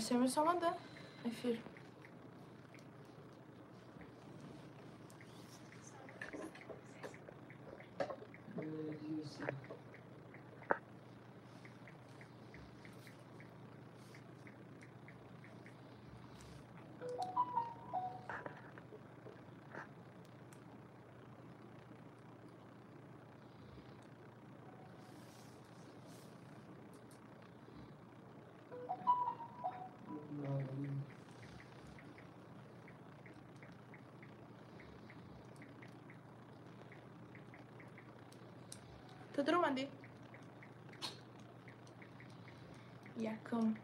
СМС омада? Эфир. Ту дуромадӣ? Якум.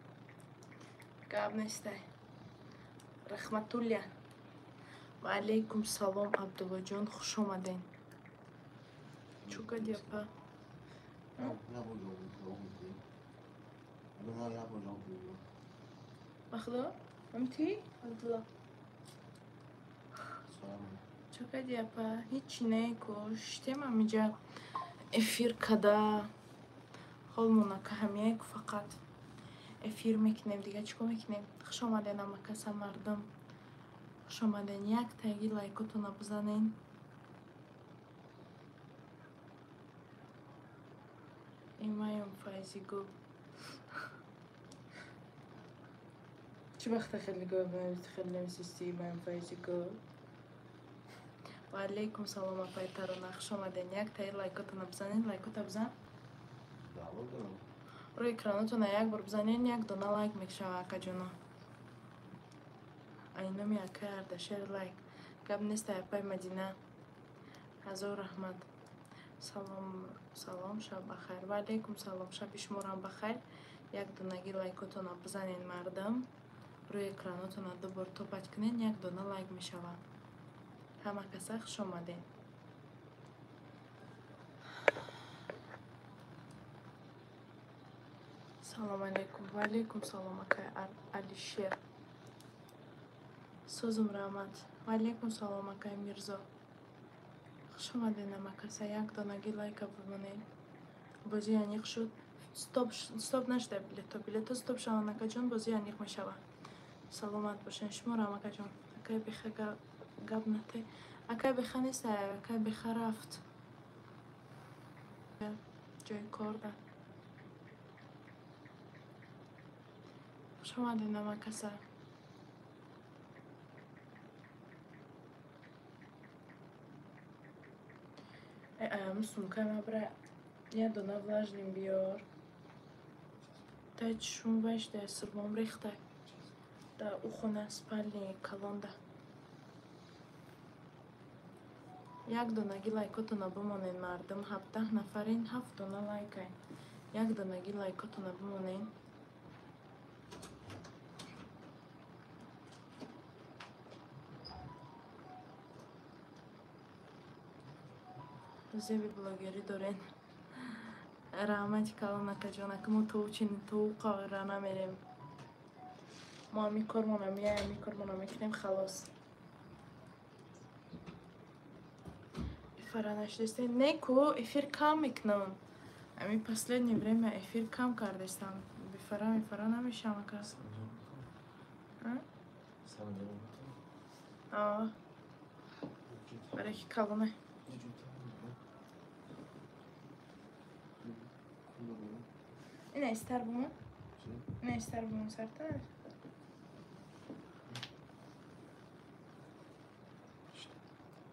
Гап нестай. Раҳматулля. Ва алайкум салом, Абдуллоҷон, хуш омаден. Чӯ кардӣ, апа? Ба худо? Ҳам ти? Абдулло. Чӯ кардӣ, апа? Ҳичи не, ку. Шитем ҳамиҷа эфир када. Ҳолмонака ҳамияй ку, фақат эфир мекунем, дига чӣ кор мекунем? Хуш омаден, амакаса мардум. Хуш омаден. Як таги лайкотона бизанен. Имаём Файзигул. Чӣ вақта хеле хеле нависисти имаём Файзигул? Ва алайкум салом, апай Тарона, хуш омаден. Як таи лайкотона бизанен, лайкота бизан. Рӯи экранотона як бор бизанен, як дона лайк мешава, акаҷоно. Ай номи акай Ардашер лайк. Гап нест, апай Мадина. Ҳазор раҳмат. Салом, салом, шаб бахайр. Ва алайкум салом, шаби шуморам бахайр. Як донаги лайкотона бизанен, мардам. Рӯи экранотона ду бор топать кунен, як дона лайк мешава. Ҳама каса хуш омаден. Салом алейкум. Ва алейкум салом, акай Алишер. Созум, раҳмат. Ва алейкум салом, акай Мирзо. Хуш омаден, ҳама каса. Як донаги лайка бимонед. Бозӣ аниқ шуд. Стоп, стоп нашуда билето. Билето стоп шаванд, акаҷон, бозӣ аниқ мешавад. Саломат бошен. Шуморо, акаҷон. Акай Беха гап нате. Акай Беха нест, акай Беха рафт. Ҷои кор да. Хуш омаден, ҳама каса. Ам сумкаи ма бира як дона влажный биёр. Тай чшум вайшда сурмом рехта. Да ӯ хона спальни калонда. Як донаги лайкотона бимонен, мардум. 17 нафарин, ҳафт дона лайкай. Як донаги лайкотона бимонен. Зеби блогерӣ дорен. Раҳмати калон, акаҷон. Ака мо тоучин тоуқара намерем. Мо ҳами кормона меяем, ҳами кормона мекунем, халос. Эфира нашудестен? Не ку, эфир кам мекунам. Ами последнее время эфир кам кардестам. Бифара мифара намешам, ака. А. Бараки калоне. Ина истар бумон. Ина истар бумон сарта.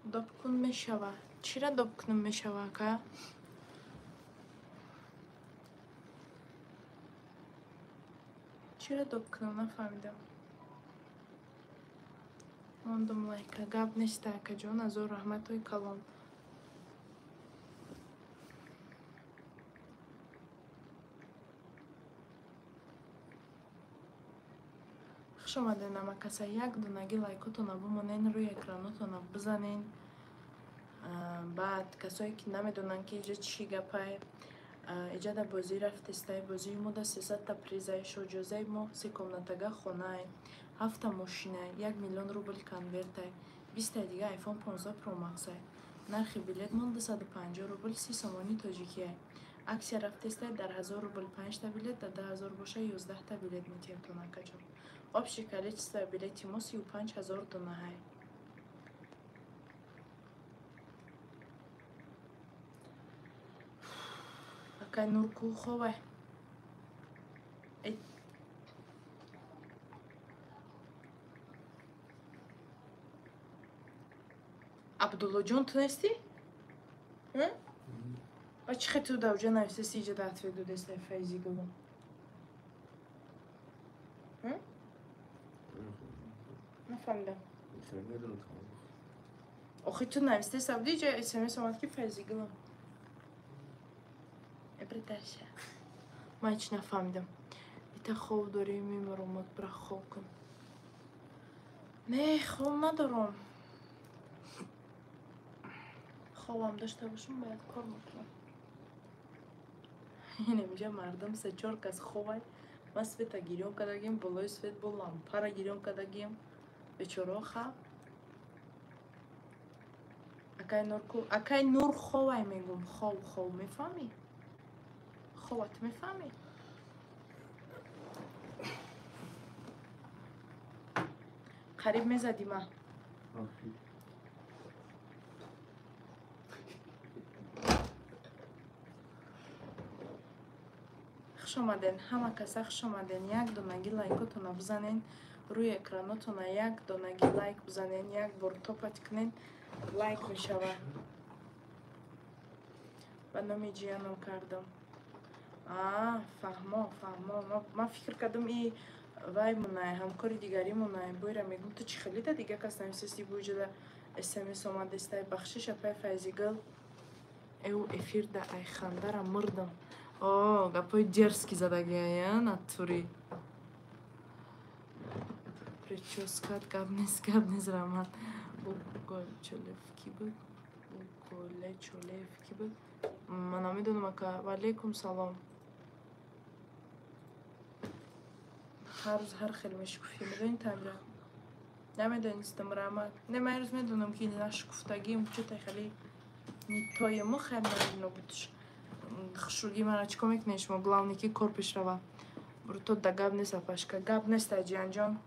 Доп кун мешава. Чира доп кунам мешава, ака? Чира доп кунам, нафаҳмидам. Мондум лайка. Гап нест, акаҷон, азор раҳматҳои калон. Хуш омаден, ҳама каса. Як донаги лайкотона бимонен, рӯи экранотона бизанен. Баъд касое ки намедонанд, ки иҷа чӣ гапай, иҷа да бозӣ рафтестай. Бозии мо да 300-та призай, шоҳҷозаи мо се комнатага хонай, ҳафта мошинай, 1 миллион рубл конвертай, 20-таи дига iPhone 15 Pro Max-ай. Нархи билетмон 250 рубл, 30 сомони тоҷикиай. Акция рафтестай, дар 1000 рубл 5та билет, дар 2000 боша 11та билет метиҳем тон, акаҷон. Общее количество билети мо 35 000 донаҳай. Акай Нурку ховай. Абдуллоҷон, ту нестӣ? Ба чӣ хел ту давҷа нависеси, иҷа да ответ додестай Файзи гулум? Нафаҳмидам. Охи ту навистеса буди, иҷа смс омад, ки Файзи гулум. Эбриташа. Ман ҳеч нафаҳмидам. Ита хоб дорӣ, мемаромад, бира хоб кун. Не, хоб надорам. Хобам дошта бошам, бояд кор мекунам. Инамиҷа мардум се-чор кас хобай. Ман света гирён кардагим, болои свет бо лампара гирён кардагим. Бечораҳо хаб. Акай Нурку, акай Нур хобай мегум, хоб, хоб мефаҳмӣ? Хобат мефаҳмӣ? Қариб мезадӣ ма. Хуш омаден, ҳама каса хуш омаден. Як донаги лайкотона бизанен, рӯи экранотона як донаги лайк бизанен, як бор топать кунен, лайк мешавад. Ба номи ҷияном кардам. А, фаҳмо, фаҳмо. Ман фикр кардам, и вай монай, ҳамкори дигарӣ монай. Бойра мегум, ту чӣ хелида дига кас нависести, буҷада смс омадестай. Бахшиш, апай Файзигул. Эу эфирда айхандара мурдам. О, гапои дерзкий задагия, натури. Прическат гап нест, гап нест, Рамат. Уголчолев ки буд? Уголечолев ки буд? Ман намедонам, ака. Ва алейкум салом. Ҳар рӯз ҳар хел мешукуфӣ, медонӣ, Тамира? Намедонистам, Рамат. Не, ман рӯз медонам, ки нашукуфтагим, чӯтай хеле нитои мо хел нобудш. Хушругӣ мара чӣ кор мекунед шумо? Главное, ки кор пеш рава. Бруто да гап нест, апашка. Гап нест, ҷиянҷон.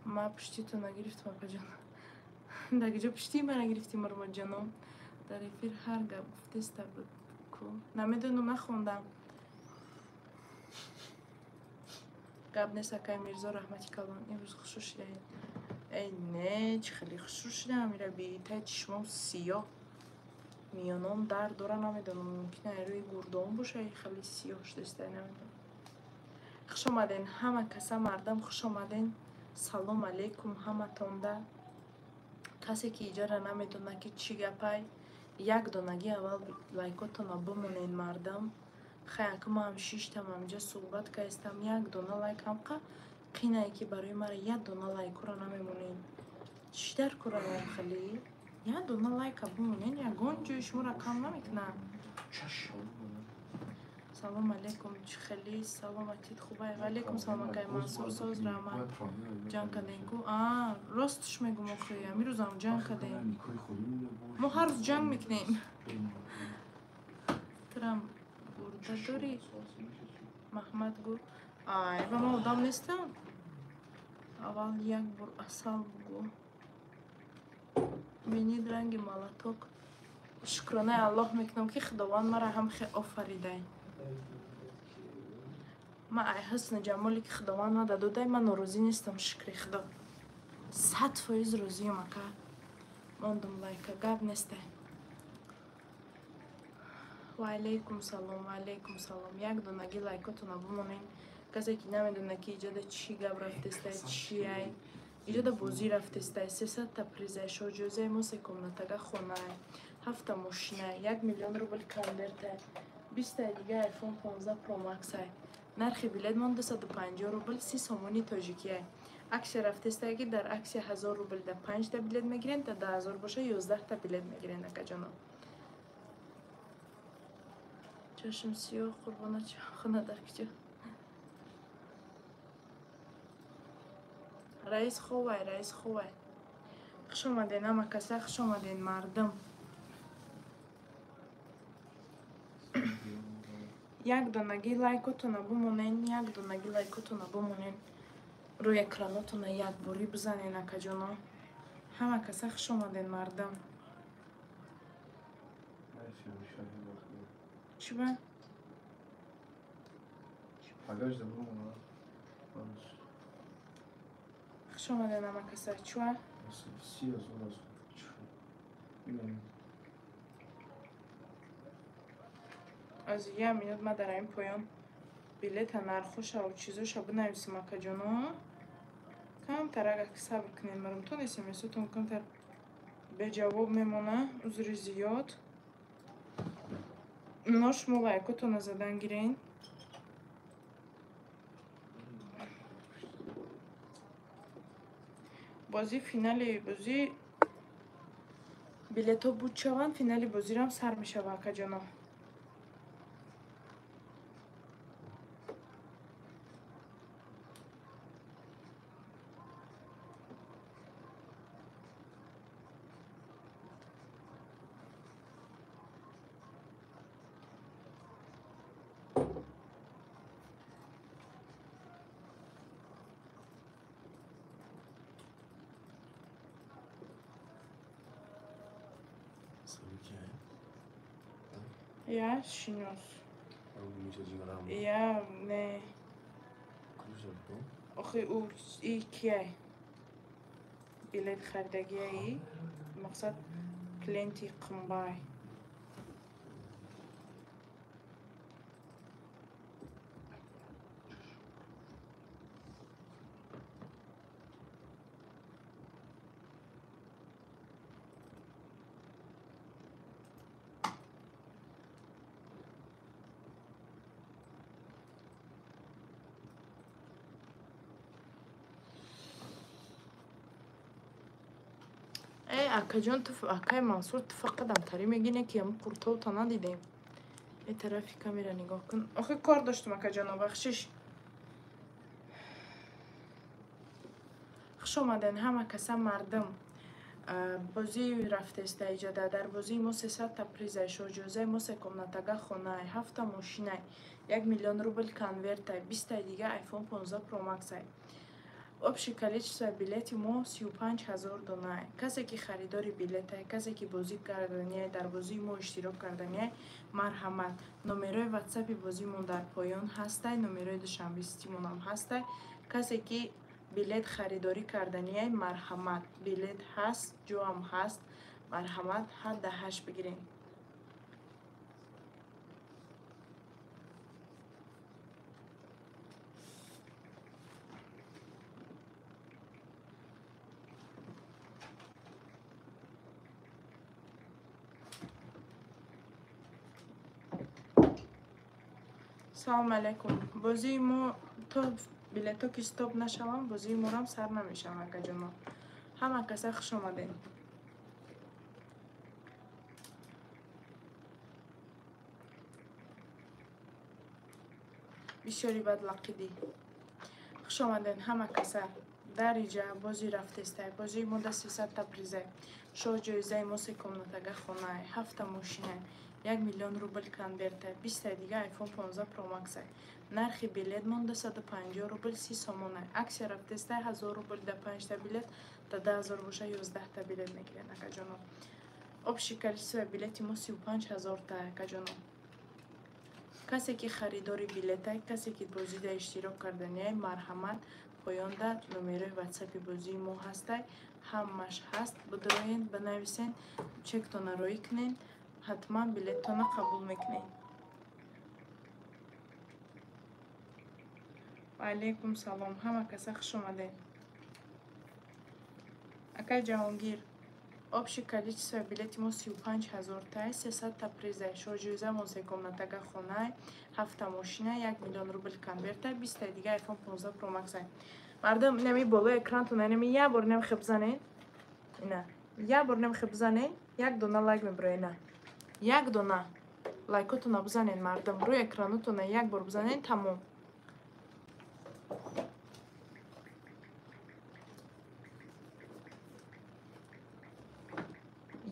Ма пуштито нагирифтам, апаҷон. Дар куҷо пуштии мара гирифтӣ, мармаҷоном? Дар эфир ҳар гап гуфтеста буд ку. Намедонам, нахондам. Гап нест, акай Мирзо, раҳмати калон. Имрӯз хушрӯ шидаед. Эй, не, чӣ хеле хушрӯ шидаам, ира битай чишмом сиёҳ. Миёном дард дора, намедонам, мумкин ай рӯи гурдон боша, хеле сиёҳ шудестай, намедонам. Хуш омаден, ҳама каса мардам, хуш омаден. Салом алейкум ҳаматонда. Касе ки иҷара намедона, ки чӣ гапай, як донаги аввал лайкотона бимонен, мардам. Хай, ака маам шиштам, амҷа суҳбат кардистам, як дона лайк ҳамқа қинае, ки барои мара як дона лайкора намемонен. Чӣ дар кораам хеле? Як дона лайка бимонен, ягон ҷои шуморо кам намекунам. Салом алейкум, чӣ хеле саломатит хубай? Ва алейкум салом, акай Мансур, соз, раҳмат. Ҷанг кардем ку? А, ростш мегум, охи, амирӯзам ҷанг кардем. Мо ҳар рӯз ҷанг мекунем. Трам гурда дорӣ? Маҳмад гу. Ай, ба ман одам нестам. Аввал як бор асал бугӯ. Бинид ранги малаток. Шукронаи Аллоҳ мекунам, ки Худованд мара ҳам хе офаридай. Ман ай ҳусну ҷамоле, ки Худованд мада додай, ман норозӣ нестам, шукри Худо. 100% розиам, ака. Мондум лайка, гап нестай. Ва алейкум салом, ва алейкум салом. Як донаги лайкотона бимонед. Касе ки намедона, ки иҷода чӣ гап рафтестай, чи ай. Иҷода бозӣ рафтестай, 300-та призай, шоҳҷоизаи мо се комнатага хонай, ҳафта мошинай, 1 миллион рубл конвертай, 20-таи дига iPhone 15 Pro Max-ай. Нархи билетмон 250 рубл, 30 сомони тоҷикиай. Акция рафтестай, ки дар акция 1000 рубл да панҷта билет мегирен, да 10 000 боша 11-та билет мегирен, акаҷоно. Чашм сиёҳ, қурбона хона дар куҷо? Раис ховай, раис ховай. Хуш омаден, ҳама каса, хуш омаден, мардум. Як донаги лайкотона бумонен, як донаги лайкотона бумонен. Рӯи экранотона якборӣ бизанен, акаҷоно. Ҳама каса хуш омаден, мардам. Чӣ ба? Хуш омаден ҳама каса. Чӣ? Аз як минут ма дар ҳамин поён билета нархошаву чизоша бинависем, акаҷоно. Камтар агар ки сабр кунед, марам то смсотон камтар беҷавоб мемона, узри зиёд. Но шумо лайкотона задан гирен. Бозӣ финали бозӣ билетҳо буд шаванд, финали бозирам сар мешава, акаҷоно. Я шинос. Я не. Охи ӯ и кияй? Билет харидагияи? Мақсад клиенти қимбай. Акаҷон, акай Мансур, ту фақат амтарӣ мегине ки ам қуртовта надидем. Э тарафи камера нигоҳ кун. Охи кор доштум, акаҷоно, бахшиш. Хуш омаден ҳама каса, мардум. Бозӣ рафтеста иҷода. Дар бозии мо 300 та призай, шоҳҷоизаи мо се комнатага хонай, ҳафта мошинай, 1 миллион рубл конвертай, 20-таи дига iPhone 15 Pro Max-ай. Общее количество билети мо 35 000 дона. Касе ки харидори билетай, касе ки бозӣ карданиай, дар бозии мо иштирок карданиай, марҳамат. Номерои ватсапи бозимон дар поён ҳастай, номерои душанбе ситимонам ҳастай. Касе ки билет харидорӣ карданиай, марҳамат. Билет ҳаст, ҷоам ҳаст, марҳамат, ҳадда ҳашт бигирен. Салом алейкум. Бозии мо то билетҳо ки стоп нашаванд, бозии морам сар намешаванд, акаҷоно. Ҳама каса хуш омадем. Бисёри бад лақидӣ. Хуш омадем ҳама каса. Дар иҷа бозӣ рафтестай. Бозии мо да 300 та призай. Шоҳ ҷоизаи мо се комнатага хонай, ҳафта мошинай, 1 миллион рубл конвертай, 20-таи дига iPhone 15 Pro Max-ай. Нархи билетмон 250 рубл 30 сомонай. Аксия рафтестай 1000 рубл да 5та билет, да 10000 боша 11та билет мегирен, акаҷоно. Общее количество билети мо 35 000 та, акаҷоно. Касе ки харидори билетай, касе ки бозида иштирок карданиай, марҳамат, поёнда номерои ватсапи бозии мо ҳастай, ҳамаш ҳаст. Бидроен, бинависен, чектона роӣ кунен, ҳатман билеттона қабул мекунем. Ва алейкум салом. Ҳама каса хуш омадем. Акай Ҷаҳонгир, общее количество билети мо 35 000 тай, 300 та призай, шоҳҷоизамон се комнатага хонай, ҳафта мошина, 1 миллион рубл конвертай, 20-таи дига iPhone 15 Pro Max-ай. Мардум, инами болои экрантон, инами як бор инами хеб занен. Ина, як бор инами хеб занен, як дона лайк мебура, ина. Як дона лайкотона бизанен, мардум, рӯи экранотона як бор бизанен, тамом.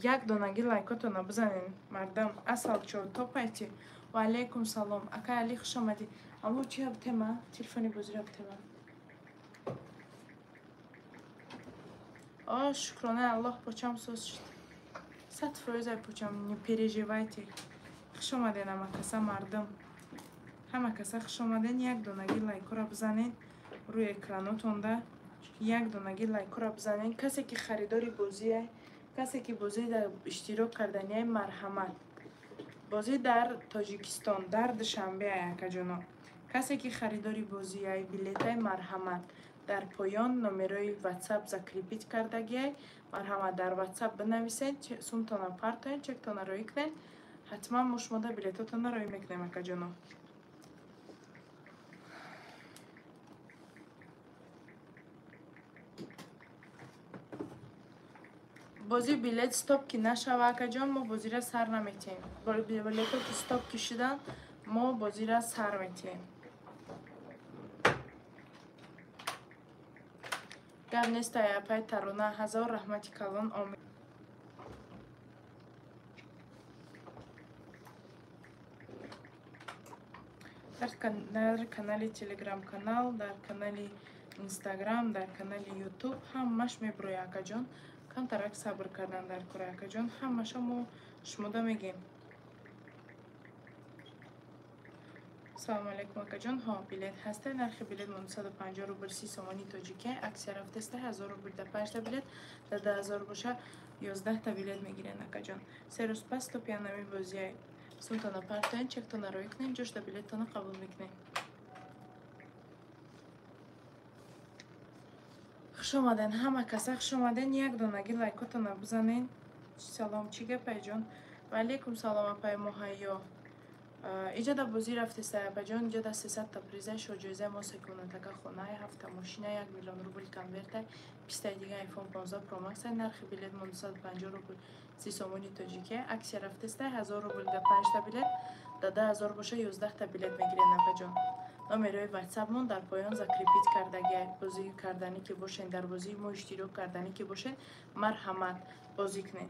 Як донаги лайкотона бизанен, мардам. Асал чо топайти. Ва алейкум салом. Акай Али, хуш омадӣ. Аммо чи тема? Телефони бозира тема. О, шукронаи Аллоҳ, почам соз шуд. 100% ай почам, не переживайте. Хуш омаден ҳама каса, мардум. Ҳама каса хуш омаден. Як донаги лайкора бизанен рӯи экранотонда. Як донаги лайкора бизанен. Касе ки харидори бозиай, касе ки бозӣ дар иштирок карданиай, марҳамат. Бозӣ дар Тоҷикистон, дар Душанбе, акаҷоно. Касе ки харидори бозиай, билетай, марҳамат. Дар поён номерои WhatsApp закрепить кардагиай. Марҳамат, дар WhatsApp бинависед, сумтона партоен, чектона роӣ кунед. Ҳатман мо шумода билетотона роӣ мекунем, акаҷоно. Бозӣ билет стоп ки нашава, акаҷон, мо бозира сар наметиҳем. Билето ки стоп ки шудан, мо бозира сар метиҳем. Гап нест, ай апай Тарона, ҳазор раҳмати калон, омин. Дар канали Телеграм-канал, дар канали Инстаграм, дар канали Ютуб ҳамаш меброя, акаҷон. Камтарак сабр кардан дар кора, акаҷон, ҳамаша мо шумода мегем. Салому алейкум, акаҷон. Ҳо, билет ҳаста. Нархи билет 950 рубл, 30 сомони тоҷикӣ. Аксия рафтаста, 1000 рубл да 5 та билет, да 2000 боша 11 та билет мегирен, акаҷон. 3 рӯз пас то пианами бозиай. Сумтона партоен, чектона роӣ кунен, ҷошта билеттона қабул мекунем. Хуш омаден, ҳама каса хуш омаден. Як донаги лайкотона бизанен. Салом, чӣ гап, айҷон? Ва алейкум салом, апай Муҳайё. Иҷода бозӣ рафтеста, апаҷон, иҷода 300 та приза, шоҷоизаи мо секунатака хонаи, ҳафта мошина, 1 миллион рубл конвертай, пистаи дига iPhone 15 Pro Max, нархи билет мо 250 рубл, 30 сомони тоҷикӣ. Аксия рафтеста, 1000 рубл да 5 та билет, да 2000 боша 11 та билет мегирен, апаҷон. Номерои WhatsApp-мон дар поён закрепить кардагиай. Бозӣ карданӣ ки бошен, дар бозии мо иштирок карданӣ ки бошен, марҳамат, бозӣ кунед.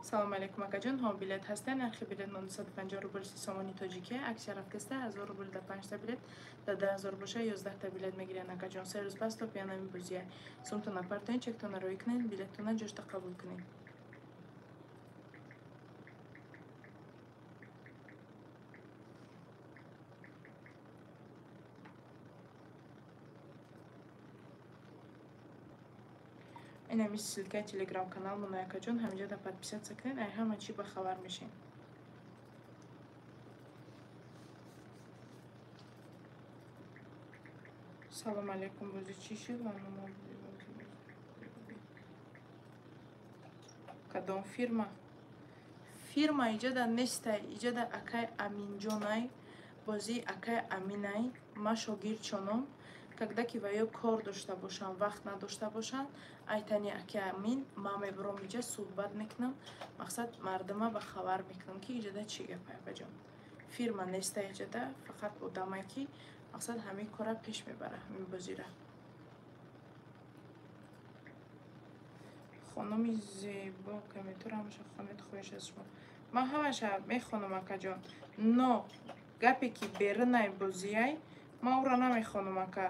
Салом алейкум, акаҷон. Ҳо, билет ҳаста. Нархи билет 950 рубл, 30 сомони тоҷикӣ. Аксия рафтаста, 1000 рубл да 5 та билет, да 2000 боша 11 та билет мегирен, акаҷон. 3 рӯз пас то пианами бозия. Сумтона партоен, чектона роӣ кунед, билеттона ҷошта қабул кунед. Инами ссылкаи телеграм-канал моно, акаҷон, ҳаминҷо да подписаться кунед, ай ҳама чӣ бахабар мешем. Салом алейкум, бозӣ чӣ шуд? Кадом фирма? Фирма иҷода нестай, иҷода акай Аминҷонай, бозии акай Аминай, ма шогирд чоном. Когда ки ва ё кор дошта бошам, вақт надошта бошам, айтани аки Амин, ман мебурам иҷа суҳбат мекунам, мақсад мардума ба хабар мекунам, ки иҷода чӣ гапай, апаҷон. Фирма неста иҷода, фақат одамае ки мақсад ҳамин кора пеш мебара, ҳамин бозира. Хонуми зебо, комментор ҳамаша хонед, хоҳиш аз шумо. Ман ҳамаша мехонам, акаҷон, но гапе ки берунай бозиай, ман ӯро намехонам, ака.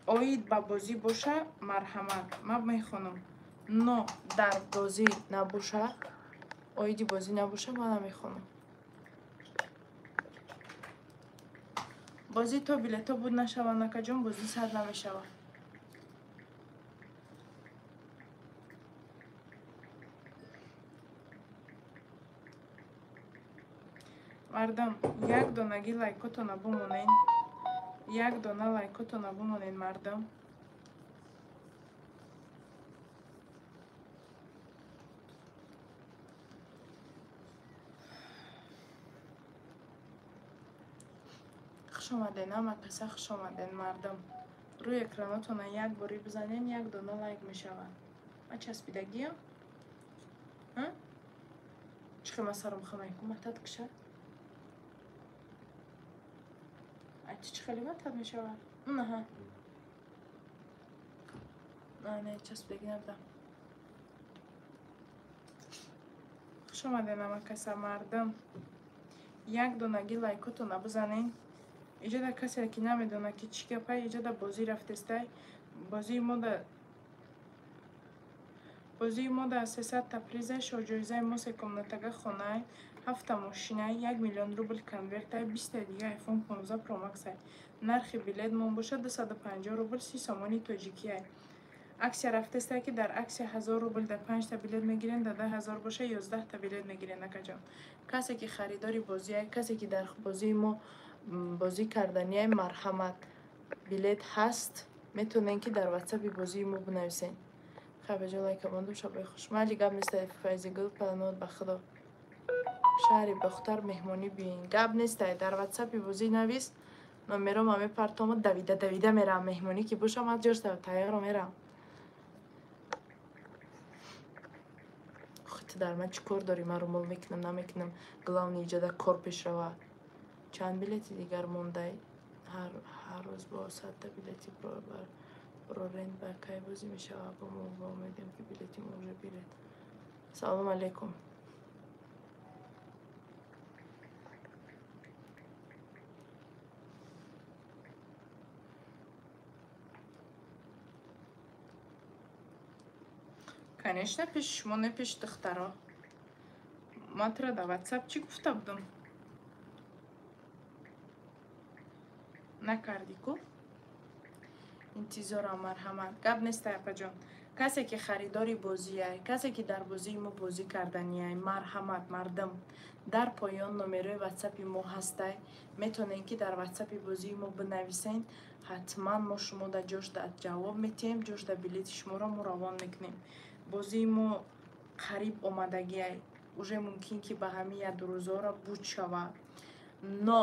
Оид ба бозӣ боша, марҳамат, ман мехонам. Но дар бозӣ набоша, оиди бозӣ набоша, ман намехонам. Бозӣ то билето буд нашаванд, акаҷон, бозӣ сар намешавад. Мардам, як донаги лайкотона бумонен. Як дона лайкотона бумонен, мардам. Хуш омаден, ҳама каса хуш омаден, мардам. Рӯи экранотона як бори бизанен, як дона лайк мешавад. Ма часпидагиям? Чӣ хел сарам хамайку матат киша? Ай, чӣ хеле матат мешавад? Наҳа. Не, часпидагӣ набудам. Хуш омадед, намакаса мардум. Як донаги лайкотона бизанед. Иҷода касе ки намедонад ки чӣ гапай, иҷода бозӣ рафтестай. Бозии мо да 300 та призай, шоҳҷоизаи мо се комнатага хонай, ҳафта мошинай, 1 миллион рубл конвертай, 20-таи дига iPhone 15 Pro Max-ай. Нархи билет мон бошад 250 рубл, 30 сомони тоҷикиай. Аксия рафтестай ки дар аксия 1000 рубл дар 5та билет мегирен, дар 10 000 боша 11та билет мегирен, акаҷон. Касе ки харидори бозиай, касе ки дар бозии мо бозӣ карданиай, марҳамат, билет ҳаст, метавонед ки дар ватсапи бозии мо бинависед. Хай, баҷо лайка мондум, шабои хуш. Майли, гап нестай, Файзигул, паноҳ ба Худо. Шаҳри Бохтар меҳмонӣ биёин. Гап нестай, дар ватсапи бозӣ навис, номерома мепартому, давида давида меравам меҳмонӣ ки бошам, аз ҷош тайёро меравам. Ту дар ман чӣ кор дорӣ? Ман румол мекунам, намекунам, главный иҷода кор пеш равад. Чанд билети дигар мондай? Ҳар рӯз бо 100-та билети брорен ба кай бозӣ мешавад? Бо мо ба умедем ки билети мо уже биред. Салом алейкум. Конечно, пеши шумо, не пеши духтаро. Ман тура дар ватсап чӣ гуфта будам? Накардӣ ку? Интизорам, марҳамат. Гап нестай, апаҷон. Касе ки харидори бозиай, касе ки дар бозии мо бозӣ карданиай, марҳамат, мардум. Дар поён номерои ватсапи мо ҳастай. Метавонед ки дар ватсапи бозии мо бинависед. Ҳатман мо шумо дар ҷошда ҷавоб метиҳем, ҷошда билети шуморо мо равон мекунем. Бозии мо қариб омадагиай. Уже мумкин ки ба ҳамин як рӯзора буд шавад. Но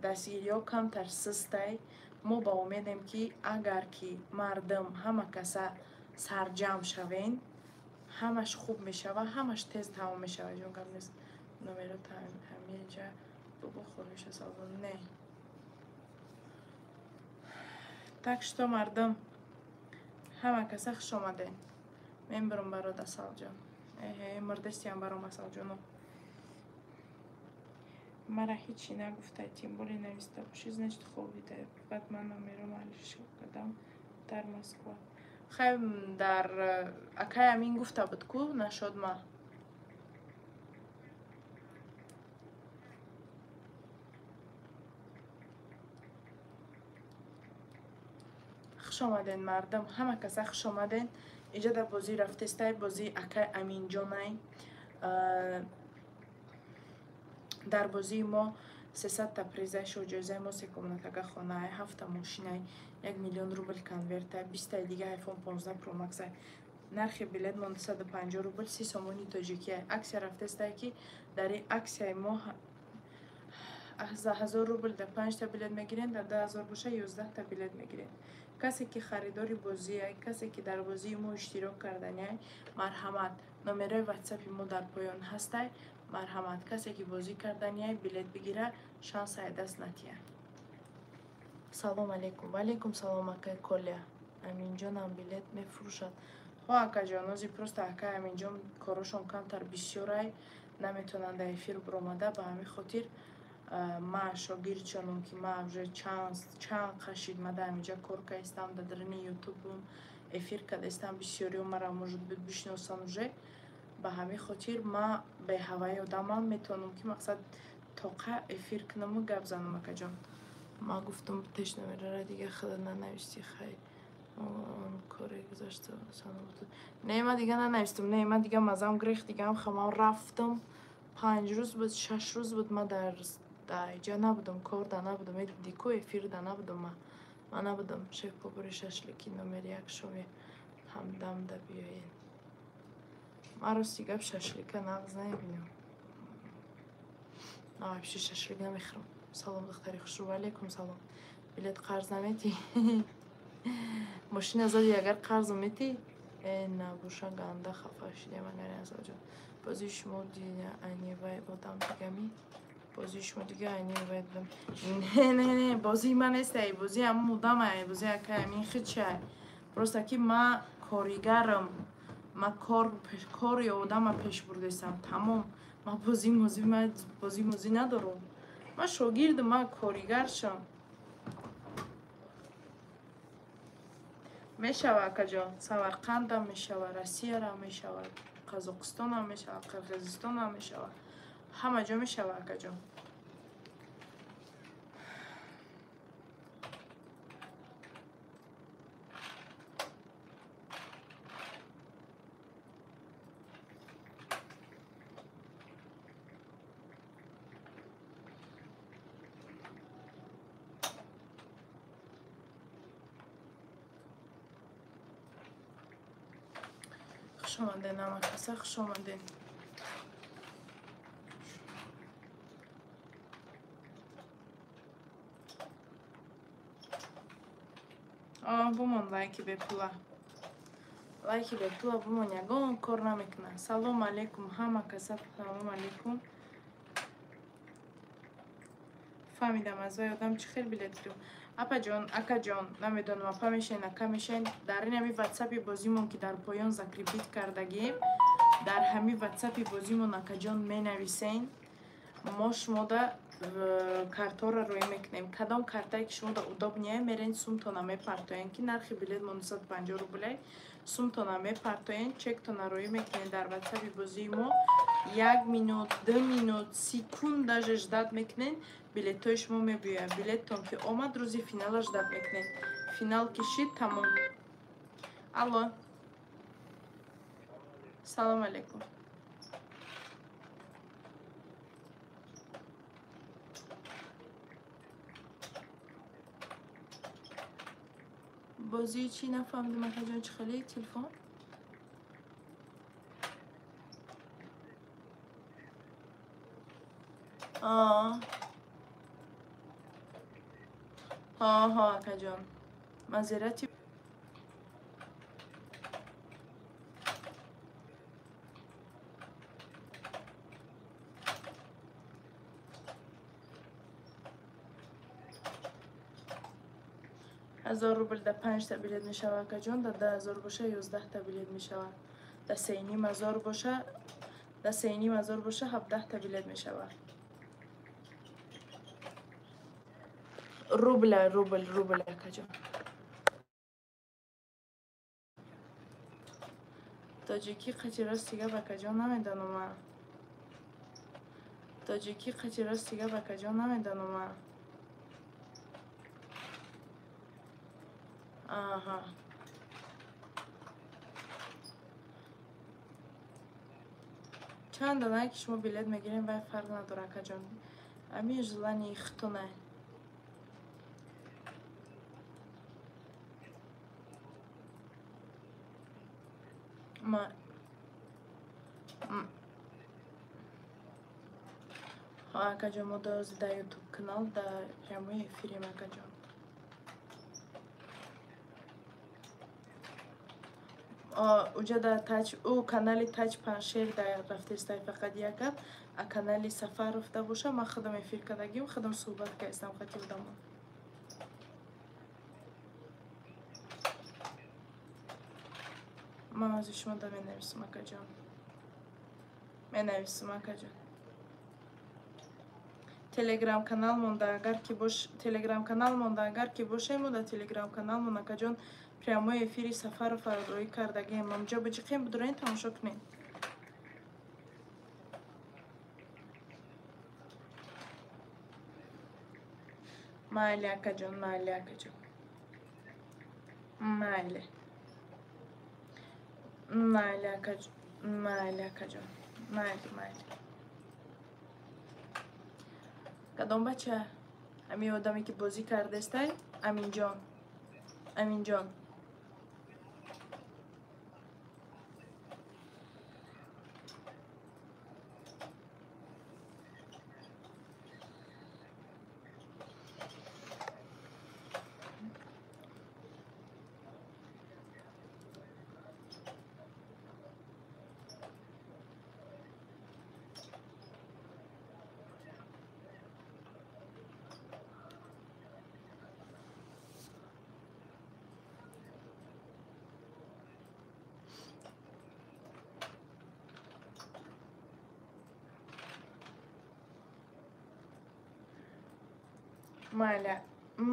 дастгириҳо камтар сустай. Мо ба умедем ки агар ки мардум ҳама каса сарҷамъ шавен, ҳамаш хуб мешавад, ҳамаш тез тамом мешавад. Ҷон, гап нест. Номеро ҳаминҷа бобо хоҳиша салом. Не. Так что, мардум, ҳама каса хуш омадед. Мебарам барод, Асалҷон. Эҳе, мурдастиям баром, Асалҷоно. Мара ҳичи нагуфтай, тем более нависта бошӣ, значит, хобида. Баъд ман номером алишо кардам дар Москва. Хай, дар акай Амин гуфта буд ку нашод ма. Хуш омаден, мардум, ҳама каса хуш омаден. Иҷа дар бозӣ рафтестай, бозии акай Аминҷонай. Дар бозии мо 300-та призай, шоҳҷоизаи мо се комнатага хонаай, ҳафта мошинай, 1 миллион рубл конвертай, 20-таи дига iPhone 15 Pro Max-ай. Нархи билет мон 250 рубл, 30 сомони тоҷикиай. Аксия рафтестай ки дар ин аксияи мо 1000 рубл дар панҷта билет мегирен, дар 10 000 боша 11-та билет мегирен. Касе ки харидори бозиай, касе ки дар бозии мо иштирок карданиай, марҳамат, номерои ватсапи мо дар поён ҳастай. Марҳамат, касе ки бозӣ карданиай, билет бигира, шансае даст натиҳад. Салом алейкум. Ваалейкум салом, акай Коля. Аминҷонам билет мефурӯшад? Ҳо, акаҷон, ози просто акай Аминҷон корошон камтар бисёрай, наметавонанд дар эфир биромада, ба ҳамин хотир ма шогирдшонам ки ма уже чанд қашид ма дар ҳаминҷа кор кардистам, дар даруни ютубум эфир кардастам, бисёриҳо мара, может быть, бишносанд уже. Ба ҳамин хотир ма беҳаваи одамам, метавонам ки мақсад тоқа эфир кунаму гап занам, акаҷон. Ма гуфтам, теш номерара дига худа нанависти, хай он коре гузашта. Не, ма дига нанавистам, не, ма дига мазам гирехт, дигаам хамам рафтам. 5 рӯз буд, 6 рӯз буд, ма дар иҷа набудам, кор да набудам, медиди ку, эфир да набудам, ма набудам. Шеф повари шашлики номери як шоми ҳамдам да биёед. Ман рости гап шашлика нағз намебинам. Вообще шашлик намехӯрам. Салом, духтари хушрӯ. Ваалейкум салом. Билет қарз наметӣ? Мошина зади, агар қарзу метӣ? Э, набуша, ганда хафа шидем агари, Асалҷон. Бозии шумо дида айни вай одам дигами? Бозии шумо дига айни вай одам? Не, не, не, бозии ман нестай, бозии ҳамун одамай, бозии акай Амин хичай. Просто ки ма коригарам. Ма кори одама пеш бурдесам. Тамом. Ма бозӣ надорам. Ма шогирдам, ма коригаршам. Мешава, акаҷон. Самарқандам мешава, Россиярам мешава, Қазоқистонам мешава, Қирғизистонам мешава. Ҳама ҷо мешава, акаҷон. Хуш омаден, амакаса, хуш омаден. Бумон лайки бепула. Лайки бепула бумон, ягон кор намекунад. Салом алейкум, ҳама каса, салом алейкум. Фаҳмидам, аз вай одам чӣ хел билет гирифт. Апаҷон, акаҷон, намедонам, апа мешен, ака мешен. Дар ин ҳами ватсапи бозимон, ки дар поён закрепить кардагем, дар ҳами ватсапи бозимон, акаҷон, менависен. Мо шумода картҳоро рӯй мекунем. Кадом картае ки шумода удобнее, мерен сумтона мепартоен, ки нархи билет мо 950 рублей. Сумтона мепартоен, чектона рӯй мекунем дар ватсапи бозии мо. 1 минут, 2 минут, секунд даже ждать мекунем, билетҳои шумо мебиёяд. Билеттон ки омад, рӯзи финала ждать мекунем. Финал ки шид, тамом. Алло. Салом алейкум. Бозии чӣ нафаҳмидам, акаҷон, чӣ хеле телефон? Ҳо, акаҷон. Мазерати 1000 рубл да 5 та билет мешава, акаҷон, да 2000 боша 11 та билет мешава. Да 3500 боша, да 3500 боша 17 та билет мешава. Рубля, рубль, рубль, акаҷон. Тоҷикӣ қати рости гап, акаҷон, намедонам. Тоҷикӣ қати рости гап, акаҷон, намедонам. Аҳа. Чанд дона ки шумо билет мегирем, вай фарқ надора, акаҷон. Ами желании худтона. Ма акаҷон, мо дози дар ютуб канал дар прямой эфирем, акаҷон. Уҷа дар тач ӯ канали Таҷ Паншер дар рафтестай фақат як гап, а канали Сафаров да боша, ман худам эфир кардагим, худам суҳбат кардам хати одамо. Ман аз шумо да менависам, акаҷон. Менависам, акаҷон. Телеграм канал монда, агар ки бош, телеграм канал монда, агар ки бошем, дар телеграм канал мон, акаҷон, прямой эфири Сафаров рӯй кардагем. Амҷо биҷиқем, бидурен тамошо кунед. Майли, акаҷон, майли, акаҷон. Майли. Майли, акаҷон, майли, акаҷон. Майли, майли. Кадом бача? Ами одаме ки бозӣ кардестай? Аминҷон. Аминҷон. Майли,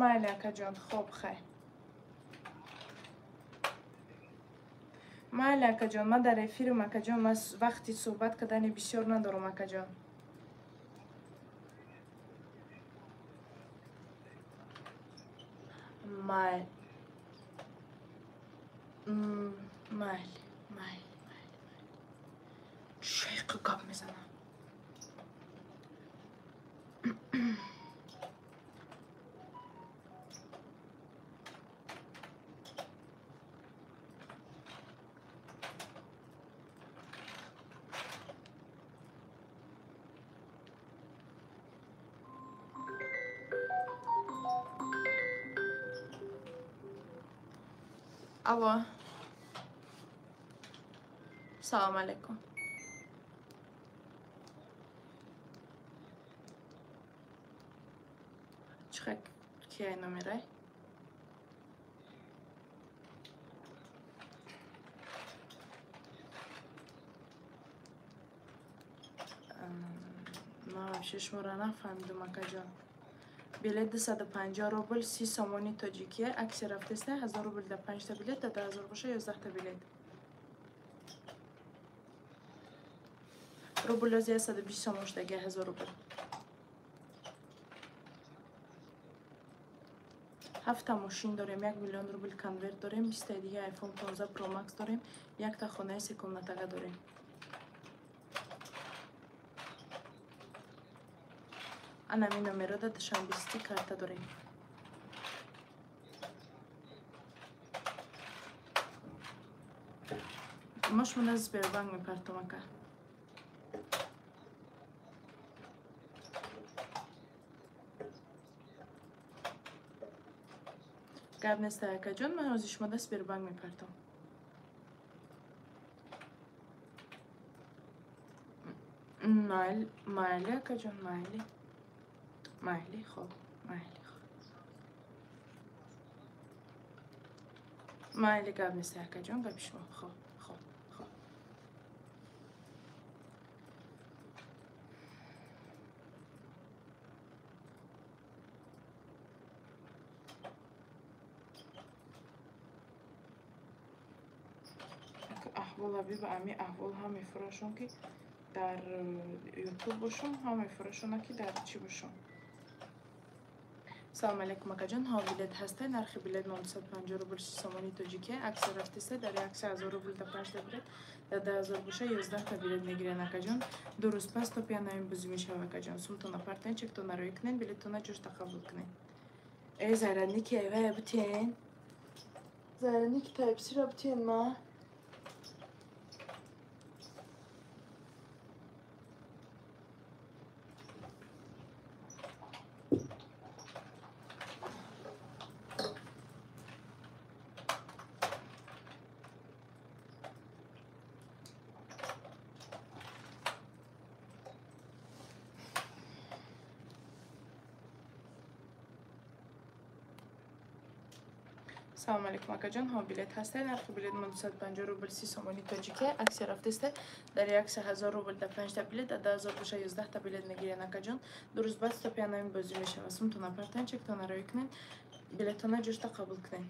майли, акаҷон, хоб, хай. Майли, акаҷон, ман дар эфирам, акаҷон, ман вақти суҳбат кардани бисёр надорам, акаҷон. Майли. Майли, майли, майли, майли. Чӣ гап мезанам? Алло. Салом алейкум. Чӣ кияй номерай? Ман вообще шуморо нафаҳмидум, акаҷон. Билет 250 рубл, 30 сомони тоҷикия. Аксия рафтеста 1000 рубл да 5 та билет, да 2000 боша 11 та билет. Рубл ози 120 сомон шудаги 1000 рубл. 7 мошин дорем, 1 миллион рубл конверт дорем, 20 таи дига iPhone 15 Pro Max дорем, якта хонаи секомнатага дорем. Анами номеро да Душанбе-Сити карта дорем. Мо шумо на Сбербанк мепартом, ака. Гап нест, акаҷон, ман ҳозир шумо да Сбербанк мепартом. Майли, акаҷон, майли. Майли, хоб, майли, хоб. Майли, гап нест, акаҷон, гапи шумо. Хоб, хоб, хоб. Аҳвол аби ба ами аҳвол ҳам мефурӯшон ки дар Ютуб бошум, ҳам мефурӯшона ки дар чӣ бошум. Салом алейкум, акаҷон. Ҳо, билет ҳастай. Нархи билет 950 рубл, 30 сомони тоҷикия. Аксия рафтеста дар аксия 1000 рубл да 5 та билет, да 2000 боша 11 та билет мегирен, акаҷон. 2 рӯз пас то пианоим бузӣ мешава, акаҷон. Сумтона партен, чектона рӯй кунен, билеттона ҷошта қабул кунен. Э, зарядники эвая бутен. Зарядники Type-C-ра бутен ма. Салом алейкум, акаҷон. Ҳо, билет ҳастай. Нархи билет 250 рубл, 30 сомони тоҷикия. Аксия рафтеста дар аксия 1000 рубл да 5 та билет, да 2000 боша 11 та билет мегирен, акаҷон. 2 рӯз баъд то пианоим бозӣ мешава. Сумтона партен, чектона рӯй кунен, билеттона ҷошта қабул кунен.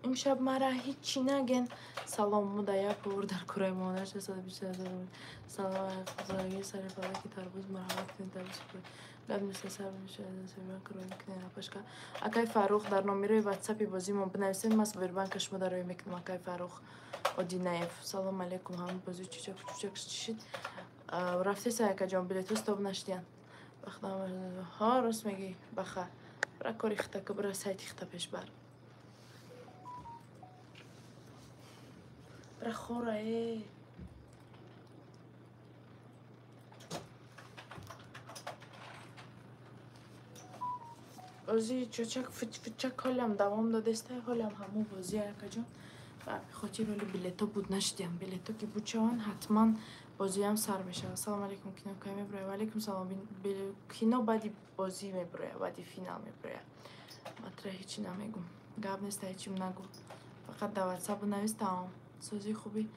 Имшаб мара ҳичи наген. Салом, муда як повар дар кураи модар 620 рубл. Салом, зоги сари фалаки тарбуз марҳамат кунед, тарбуз кунед. Гап нест, сар мешавад, курои кунед, апашка. Акай Фаррух, дар номерои WhatsApp-и бозимон бинависед, ман Сбербанка шумо дар рӯй мекунам. Акай Фаррух Одинаев. Салом алейкум, ҳама бозӣ чучак чучак чишид. Рафтеса, акаҷон, билетҳо стоп нашдиян. Ҳа, рост мегӣ, баха. Бира кори хита ку, бира сайти хита пеш бар. Бира хора, э. Бозии чочак фичак ҳолям давом додеста, ҳолям ҳамун бозӣ, акаҷон. Ба хотир ҳоли билетҳо буд нашидиям. Билетҳо ки буд шаванд, ҳатман бозиам сар мешавад. Салом алейкум, кино кай мебирояд? Ва алейкум салом. Кино баъди бозӣ мебирояд, баъди финал мебирояд. Матра ҳечи намегум. Гап нест, ҳечим нагу. Фақат дар WhatsApp бинавис, тамом. Созии хуби.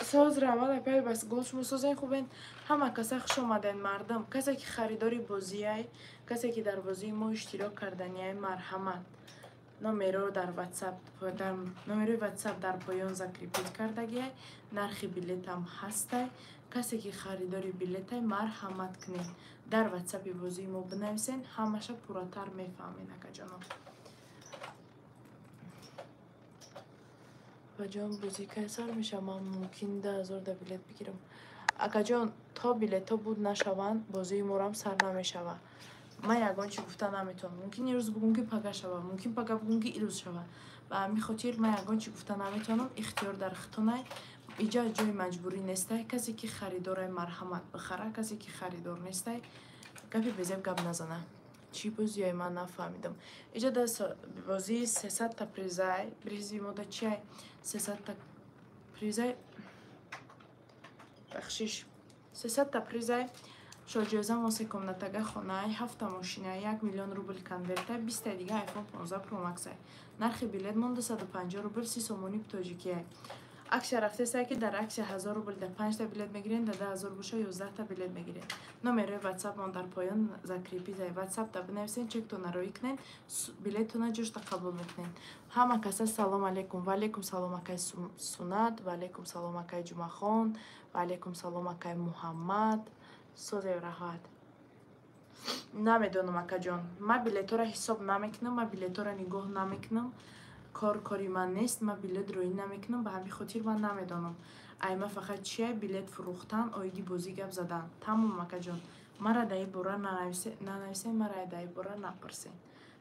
Соз раҳмат апай, бас гул шумо созен хубен. Ҳама каса хуш омаден мардум. Касе ки харидори бозиай, касе ки дар бозии мо иштирок карданиай, марҳамат. Номеро дар WhatsApp, дар номерои WhatsApp дар поён закрепить кардагиай, нархи билетам ҳастай. Касе ки харидори билетай, марҳамат кунед. Дар WhatsApp-и бозии мо бинависен, ҳамаша пурратар мефаҳмед, акаҷоно. Апаҷон, бозӣ кай сар мешавад? Ман мумкин 2000 да билет бигирам. Акаҷон, то билетҳо буд нашаванд, бозии морам сар намешавад. Ман ягон чи гуфта наметавонам. Мумкин ирӯз бугум ки пага шавад, мумкин пага бугум ки ирӯз шавад. Ба ҳамин хотир ман ягон чи гуфта наметавонам. Ихтиёр дар хитонай. Иҷа ҷои маҷбурӣ нестай. Касе ки харидорай, марҳамат бихара, касе ки харидор нестай, гапи безеб гап назана. Чӣ бозиай, ман нафаҳмидам. Иҷа да бозии 300 та призай, призи мо да чиай? 300 та призай, бахшиш, 300 та призай. Шоҳҷоиза мо се комнатага хонаай, ҳафта мошинай, 1 миллион рубл конвертай, 20 дига iPhone 15 Pro Max-ай. Нархи билет мон 250 рубл, 30 сомони тоҷикиай. Аксия рафтесай ки дар аксия 1000 рубл да 5 та билет мегирен, да 2000 боша 11 та билет мегирен. Номерои WhatsApp мон дар поён закрепитай. WhatsApp да бинависен, чектона роӣ кунен, билеттона ҷошта қабул мекунен. Ҳама каса салом алейкум. Ва алейкум салом акай Сунат, ва алейкум салом акай Ҷумахон, ва алейкум салом акай Муҳаммад. Созев раҳат. Намедонам акаҷон, ман билетҳоро ҳисоб намекунам, ман билетҳоро нигоҳ намекунам. Кор кори ман нест, ман билет роӣ намекунам, ба ҳамин хотир ман намедонам. Ай ман фақат чия билет фурӯхтан, оиди бозӣ гап задан. Тамом акаҷон, мара дар ин бора нанависен, мара дар ин бора напурсен.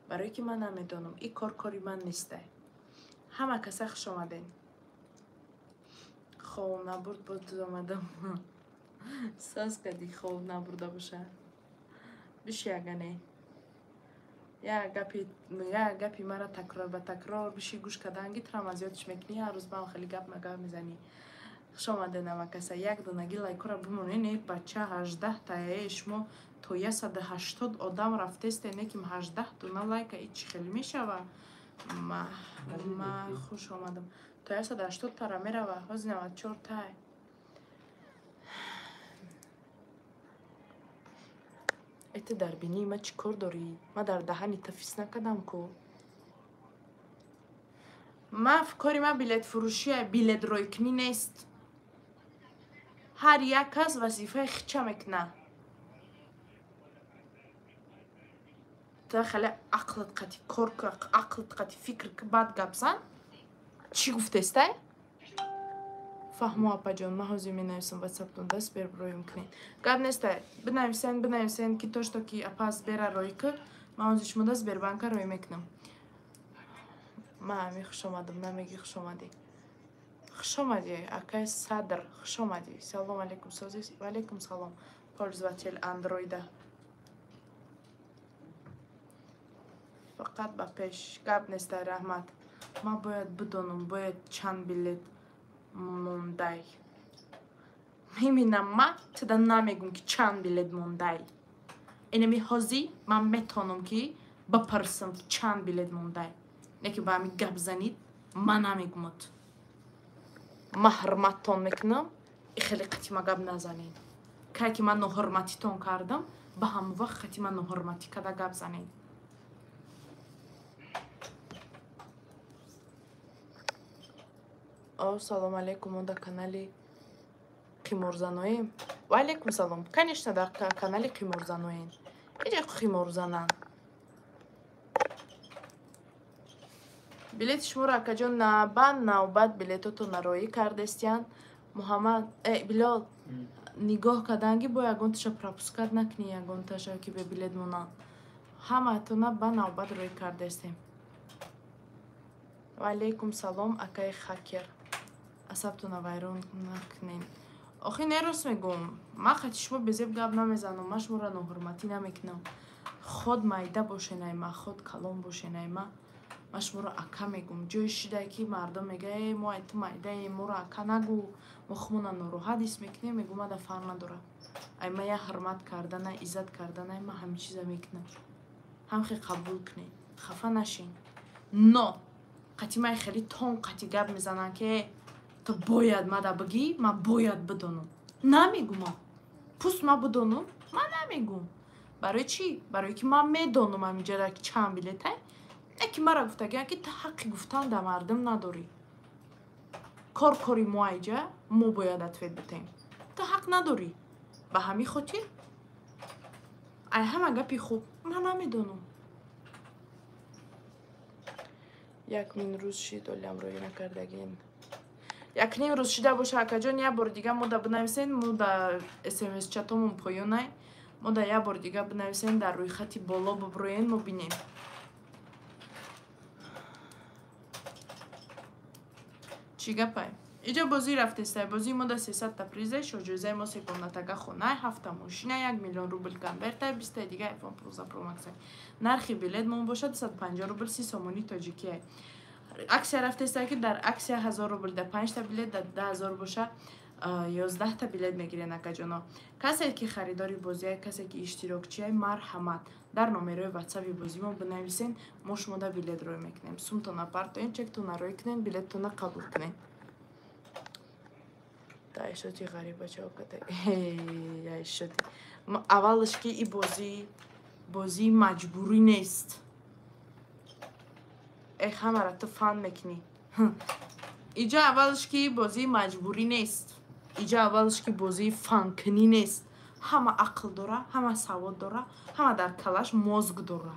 Барое ки ман намедонам, ин кор кори ман нестай. Ҳама каса хуш омаден. Хоб набурд, боз омадам. Саз кади хоб набурда боша. Биши ягане. Я гапи мара такрор ба такрор биши гӯш карданги трам аз ёдш мекунӣ, ҳар рӯз баам хеле гап магап мезанӣ. Хуш омаден ҳама каса. Як донаги лайкора бимонед, не бача 18 тае шумо то 180 одам рафтесте, не ки 18 дона лайка и чӣ хеле мешава? Ма хуш омадам. То 180 тара мерава, ҳозир 94 тай. Эте дар бинии ма чӣ кор дорӣ? Ма дар даҳани та фис накардам ку. Ма кори ма билетфурӯшия, билетройкунӣ нест. Ҳар як кас вазифаи хича мекуна. Та хеле ақлат қати кор ку, ақлат қати фикр ку, баъд гап зан. Чӣ гуфтестай? Фаҳмо апаҷон, ман ҳозир менависам ватсаптон, даст бер роим кунед. Гап нестай, бинависен, бинависен ки то что ки апа Сбера роӣ ку, ман ҳозир шумо да Сбербанка роӣ мекунам. Ман ҳами хуш омадам, намеги хуш омадӣ. Хуш омадӣ, акай Садр, хуш омадӣ. Салом алейкум, сози, ва алейкум салом, пользователь андроида. Фақат ба пеш, гап нестай, раҳмат. Ман бояд бидонам, бояд чанд билет мондай. Мебинам, ман туда намегум ки чанд билет мондай. Инами ҳозир ман метавонам ки бипурсам ки чанд билет мондай. Не ки ба ҳамин гап занид, ман намегумад. Ман ҳурматтон мекунам, и хеле қати ма гап назанед. Кай ки ман ноҳурматитон кардам, ба ҳамон вақт қати ман ноҳурматӣ карда гап занед. О, салом алейкум, мо дар канали қиморзаноем. Ва алейкум салом. Конечно, дар канали қиморзаноем. Иҷа қиморзанан. Билети шуморо акаҷон ба навбат билетотонро роӣ кардестиян. Муҳаммад, Билол, нигоҳ кардан ки бо ягонташа пропускат накунӣ, ягонташа ки бе билет монанд. Ҳамаатона ба навбат роӣ кардестем. Ва алейкум салом, акаи хакер. Асабтона вайрон накунед. Охи не, рост мегӯм. Ман қати шумо безеб гап намезанам, ман шуморо ноҳурматӣ намекунам. Ход майда бошенай ма, ход калон бошенай ма. Ман шуморо ака мегӯм. Ҷое шидае ки мардум мега, э, мо ай ту майдаем, моро ака нагӯ. Мо худмона нороҳат ҳис мекунем, мегӯм мада фарқ надора. Ай ма я ҳурмат кардана, иззат кардана, ман ҳамин чиза мекунам. Ҳам хе қабул кунед, хафа нашин. Но қати ман хеле тон қати гап мезанам ки Ту бояд мада бигӣ, ман бояд бидонам. Намегум ман. Пуст ман бидонам, ман намегум. Барои чӣ? Барои ки ман медонам ҳаминҷода ки чанд билетай. Не ки мара гуфтагиам ки ту ҳаққи гуфтан дар мардум надорӣ. Кор кори мо айҷа, мо бояд ответ битем. Ту ҳақ надорӣ. Ба ҳамин хотир ай ҳама гапи хуб ман намедонам. Як мин рӯз шид, олиам рӯй накардагин. Як ним рӯз шида боша, акаҷон, як бори дига мо да бинависен, мо да смс чатомон поёнай. Мо да як бори дига бинависен, дар рӯйхати боло биброен, мо бинем. Чӣ гапай? Иҷо бозӣ рафтестай. Бозии мо да 300 та призай, шоҳҷоизаи мо се комнатага хонай, ҳафта мошина, 1 миллион рубл конвертай, 20 дига iPhone 15 Pro Max. Нархи билет мон бошад 250 рубл, 30 сомонӣ тоҷикиай. Аксия рафтестай ки дар аксия 1000 рубл да 5 та билет, да 10000 боша 11 та билет мегирен, акаҷоно. Касе ки харидори бозиай, касе ки иштирокчиай, марҳамат дар номерои ватсапи бозимо бинависен, мо шумо да билет рой мекунем. Сумтона партоен, чектона рой кунен, билеттона қабул кунен. Айшоти ғарибачао ката. Айшоти. Аввалаш ки и бозии маҷбурӣ нест. Э ҳамара ту фан мекунӣ. Иҷа аввалаш ки бозии маҷбурӣ нест. Иҷа аввалаш ки бозии фанкунӣ нест. Ҳама ақл дора, ҳама савод дора, ҳама дар калаш мозг дора.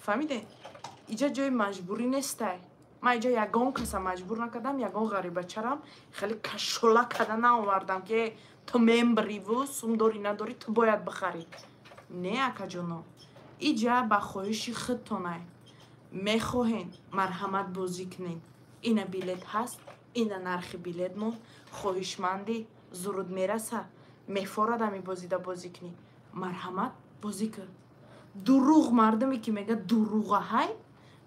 Фаҳмиде? Иҷа ҷои маҷбурӣ нестай. Ман иҷа ягон каса маҷбур накардам, ягон ғарибачарам хеле кашола када наовардам ки ту мембриву сум дорӣ надорӣ, ту бояд бихарӣ. Не, акаҷоно. Иҷа ба хоҳиши худтонай. Мехоҳен, марҳамат бозӣ кунед. Ина билет ҳаст, ина нархи билетмон. Хоҳишмандӣ зуруд мераса, мефорад ами бозида бозӣ кунӣ. Марҳамат бозӣ кун. Дурӯғ мардуме ки мега дурӯға ҳай,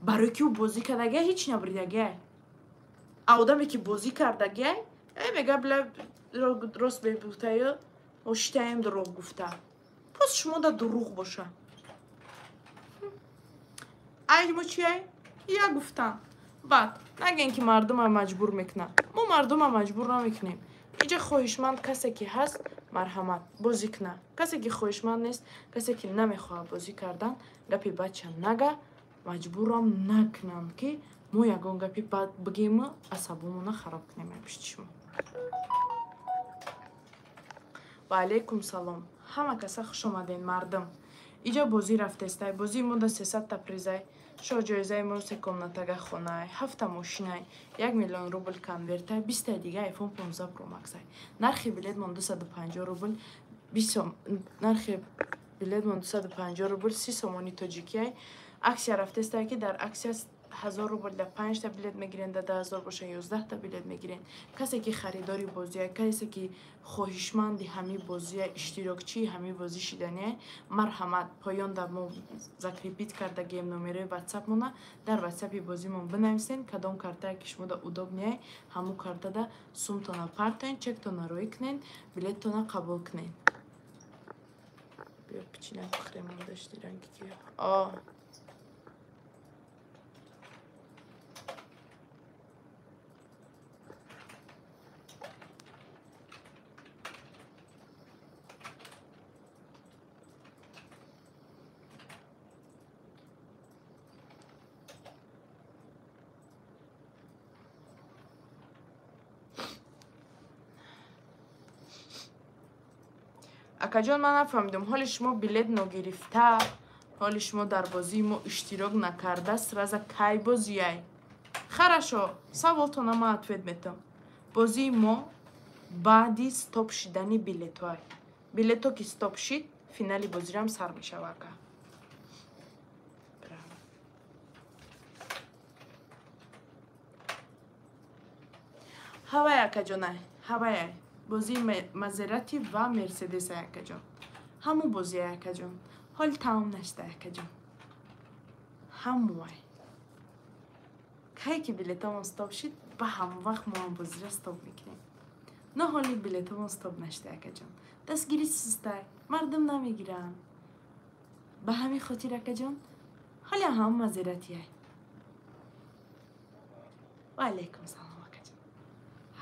барои ки ӯ бозӣ кардагиай ҳеҷ набридагиай. А одаме ки бозӣ кардагиай, мега била рост бегуфтаю, мо шитаем дурӯғ гуфта. Пас шумо да дурӯғ боша. Ай мо чиай? Я гуфтам. Баъд нагӯен ки мардума маҷбур мекунад. Мо мардума маҷбур намекунем. Иҷа хоҳишманд касе ки ҳаст, марҳамат бозӣ кунад. Касе ки хоҳишманд нест, касе ки намехоҳад бозӣ кардан, гапи бадча нага, маҷбурам накунанд ки мо ягон гапи бад бигему асабомона хароб кунем пишти шумо. Ва алайкум салом. Ҳама каса хуш омаден, мардум. Иҷа бозӣ рафтестай. Бозии мо да 300 та призай. Шоҳҷоизаи мо се комнатага хонай, ҳафта мошинай, 1 миллион рубл конвертай, 20 дига iPhone 15 Pro Max-ай. Нархи билетмон 250 рубл, нархи билетмон 250 рубл, 30 сомони тоҷикиай. Аксия рафтестай ки дар аксия 1000 рубл да 5 та билет мегирен, да 10000 боша 11 та билет мегирен. Касе ки харидори бозия, касе ки хоҳишманди ҳамин бозия, иштирокчии ҳамин бозӣ шидания, марҳамат поён да мо закрепить кардагием номерои ватсапмона, дар ватсапи бозимон бинависен, кадом картае ки шумо да удобнее, ҳамун картада сумтона партоен, чектона рӯй кунен, билеттона қабул кунен. Биё пичина бихӯрем, дашти ранги ки. Акаҷон, ман нафаҳмидам, ҳоли шумо билет ногирифта, ҳоли шумо дар бозии мо иштирок накарда, сразу кай бозиай? Хорошо, саволтона ман ответ метам. Бозии мо баъди стоп шидани билетҳоай. Билетҳо ки стоп шид, финали бозирам сар мешава, ака. Ҳавай, акаҷонай, ҳавай. Бозии Мазерати ва Мерседес, акаҷон. Ҳамун бозия, акаҷон. Ҳоли тамом нашуда, акаҷон. Ҳамуай. Кай ки билетамон стоп шид, ба ҳамон вақт мо ҳам бозиро стоп мекунем. На ҳоли билетамон стоп нашуда, акаҷон. Дастгирӣ сустай, мардум намегиранд. Ба ҳамин хотир, акаҷон, ҳоли ҳам Мазератиай. Ва алайкум салом, акаҷон.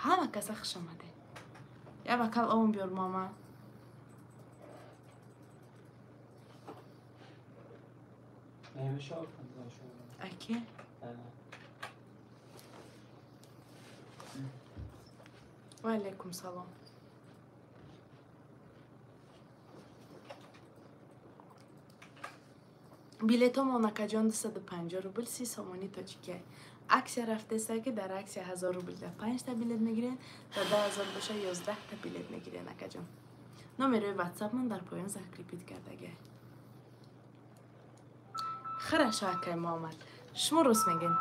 Ҳама каса хуш омадед. Я бакал ом биёр мама. Аке? Ва алайкум салом. Билетомон акаҷон 250 рубл 30 сомонӣ тоҷикия. Аксия рафтеста ки дар аксия 1000 рубл да 5 та билет мегирен, да 2000 боша 11 та билет мегирен акаҷон. Номерои ватсапмон дар поён закрепить кардагия. Хорошо, акай Муҳаммад. Шумо рост мегӯед.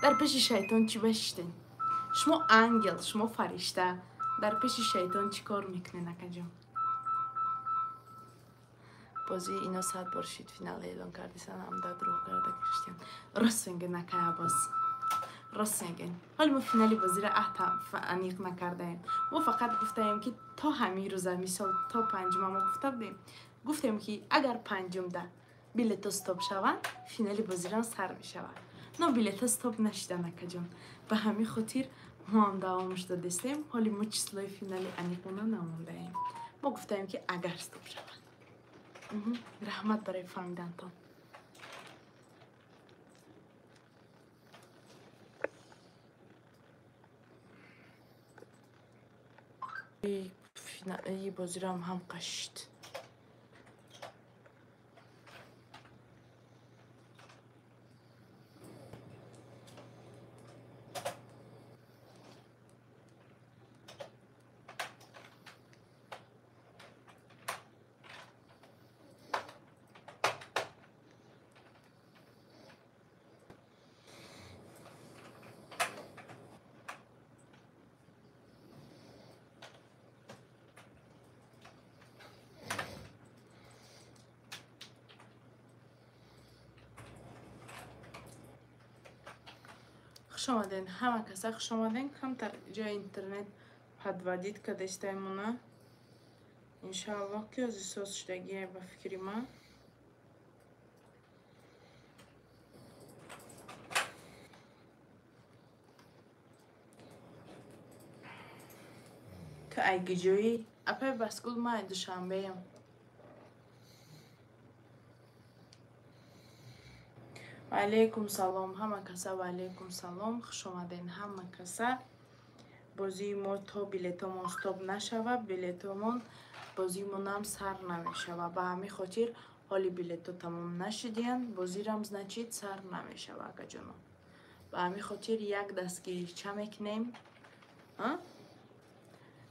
Дар пеши шайтон чӣ башиштен? Шумо ангел, шумо фаришта. Дар пеши шайтон чӣ кор мекунед, акаҷон? Бозии ино 100 бор шид финал эълон кардисан, ҳам дар дурӯғ карда киштиян. Рост мегӯед, акай Аббос. Рост мегӯед. Ҳоли мо финали бозиро аниқ накардаем. Мо фақат гуфтаем ки то ҳамин рӯза, мисол то панҷума мо гуфта будем. Гуфтем ки агар панҷумда билето стоп шаванд, финали бозирам сар мешавад. Но билета стоп нашидан, акаҷон. Ба ҳамин хотир мо ҳам давомаш додестем. Ҳоли мо числои финали аниқона намондаем. Мо гуфтаем ки агар стоп шаванд. Раҳмат барои фаҳмидантон. И бозирам ҳам қашт. Хуш омаден, ҳама каса хуш омаден. Камтар ҷои интернет подводить кардастаймона. Иншааллоҳ ки ози соз шудагие ба фикри ман. Ту ай гиҷоӣ? Апай Басгул, ман ай Душанбеям. Ва алайкум салом ҳама каса, ва алайкум салом. Хуш омаден ҳама каса. Бозии мо то билетомон стоп нашава, билетомон бозимонам сар намешава. Ба ҳамин хотир ҳоли билето тамом нашидиянд, бозирам значит сар намешава, акаҷоно. Ба ҳамин хотир як дастгирича мекунем,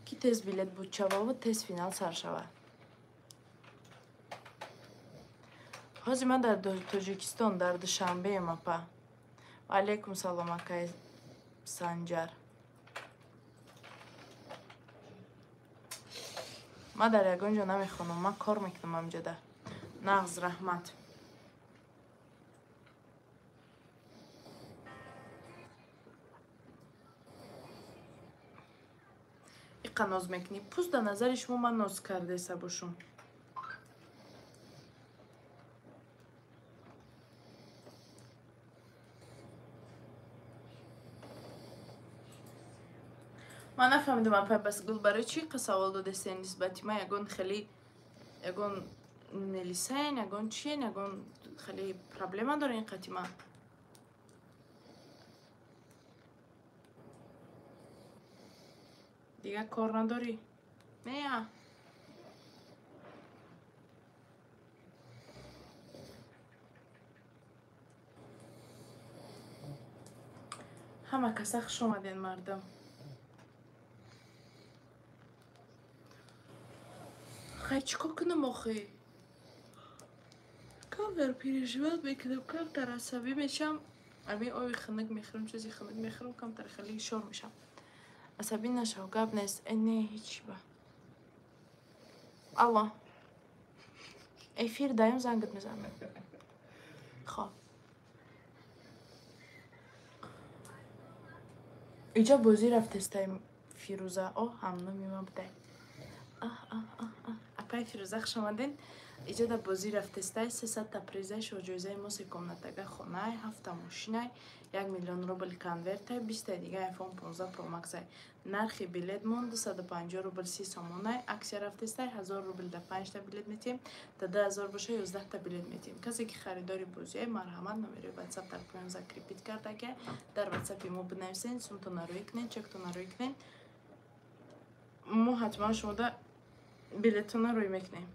ки тез билет буд шававу тез финал сар шава. Ҳозир ман дар Тоҷикистон, дар Душанбеем, апа. Ва алайкум салом, акай Санҷар. Ман дар ягон ҷо намехонам, ман кор мекунам ҳамҷода. Нағз, раҳмат. Иқа ноз мекунӣ. Пӯст дар назари шумо ман ноз кардеса бошум. Ман нафаҳмидам, апай Басгул, барои чӣ қа савол додестен нисбати ман? Ягон хеле ягон нелисаен, ягон чиен, ягон хеле проблема дорен қати ман? Дигар кор надорӣ? Нея. Ҳама каса хуш омаден, мардум. Хай чӣ кор кунам охи? Камтар переживать мекунам, камтар асабӣ мешам. Ами оби хунук мехӯрам, чизи хунук мехӯрам, камтар хеле шор мешам. Асабӣ нашав, гап нест. Не, ҳеҷ ба. Алло. Эфир даем, зангат мезанам. Хоб. Иҷа бозӣ рафтестай Фирӯза. О, ҳамноми ман будай. Апай Фирӯза, хуш омаден. Иҷода бозӣ рафтестай, 300 та призай, шоҳҷоизаи мо се комнатага хонай, ҳафта мошинай, 1 миллион рубл конвертай, 20-таи дига iPhone 15 Pro Max-ай. Нархи билетмон 250 рубл 30 сомонай. Аксия рафтестай, 1000 рубл да панҷта билет метиҳем, да 2000 боша 11-та билет метиҳем. Касе ки харидори бозиай, марҳамат, номерои WhatsApp дар поён закрепить кардага, дар WhatsApp-и мо бинависен, сумтона рӯй кунен, чектона рӯй кунен, мо ҳатман шумода билеттона рӯй мекунем.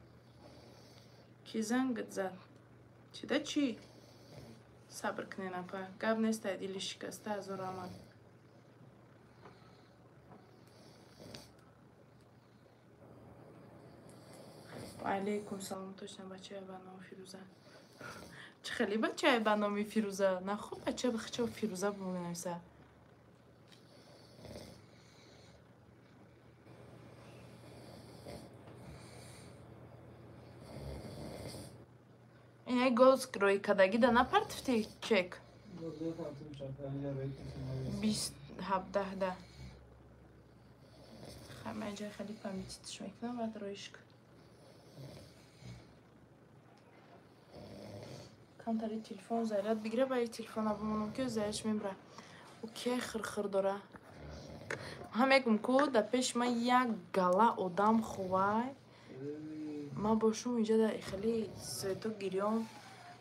Ки зангат зад? Чида чӣ? Сабр кунен, апа, гап нестай, дили шикаста, ҳазор раҳмат. Алейкум салом. Точно, бачая ба номи Фирӯза. Чӣ хеле бачае ба номи Фирӯза? Нахуб, бача бихча Фирӯза бинависа. Ин голос рӯи кардагӣ да напартифти чек? 20 17 да. Хай, ман инҷа хеле пометить ш мекунам, баъд роиш кун. Камтари телефон заряд бигира, ба телефона бимонам, ки зарядш мебра. Ӯ ке хирхир дора? Ман мегум, ку дар пеши ман як гала одам хувай, ман бошум инҷа да хеле свето гирён,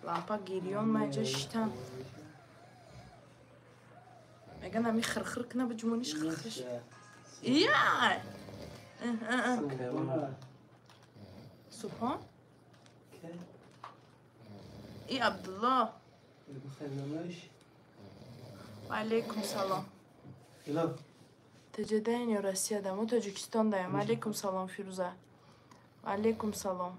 лампа гирён, ман инҷа шитам. Меган ами хирхир кина, ба ҷумониш хирхирш. Я субҳон и Абдулло. Алейкум салом. Таҷадаин ё Россияда? Мо Тоҷикистон даем. Алейкум салом, Фирӯза. Алейкум салом.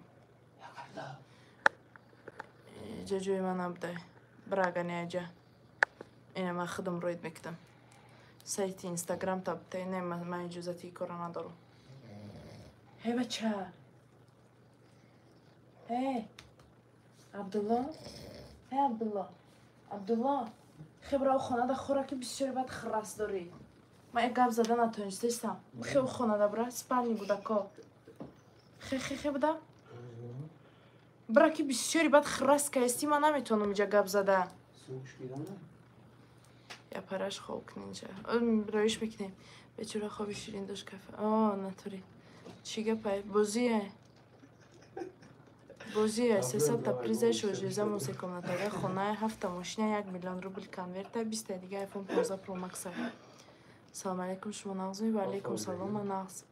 Иҷа ҷои ман набудай, брагани аҷа. Ина ман худам роид мекунам. Сайти Инстаграм табутай, не, ман иҷозати кора надорам. Ҳей, бача, ҳей, Абдулло, ҳей, Абдулло, Абдулло, хебра хонада хӯра, ки бисёри бад хирас дорӣ. Ман як гап зада натонистестам. Хе, хонада бра, спальни гудако. Хе, хе, хе, буда бра, ки бисёри бад хирас каести, ман наметавонам иҷа гап зада. Я параш хоб кунинҷа, роиш мекунем. Бечора хоби ширин дошт, кафе. О, натури, чӣ гапай? Бозие, бозие, 300-та приза, шоҳҷоиза се комнатага хонаи, ҳафта мошина, 1 миллион рубл конверта, 20-та дига iPhone 15 Pro Max. Салом алейкум, шумо нағзми? Ва алейкум салом, ман нағз.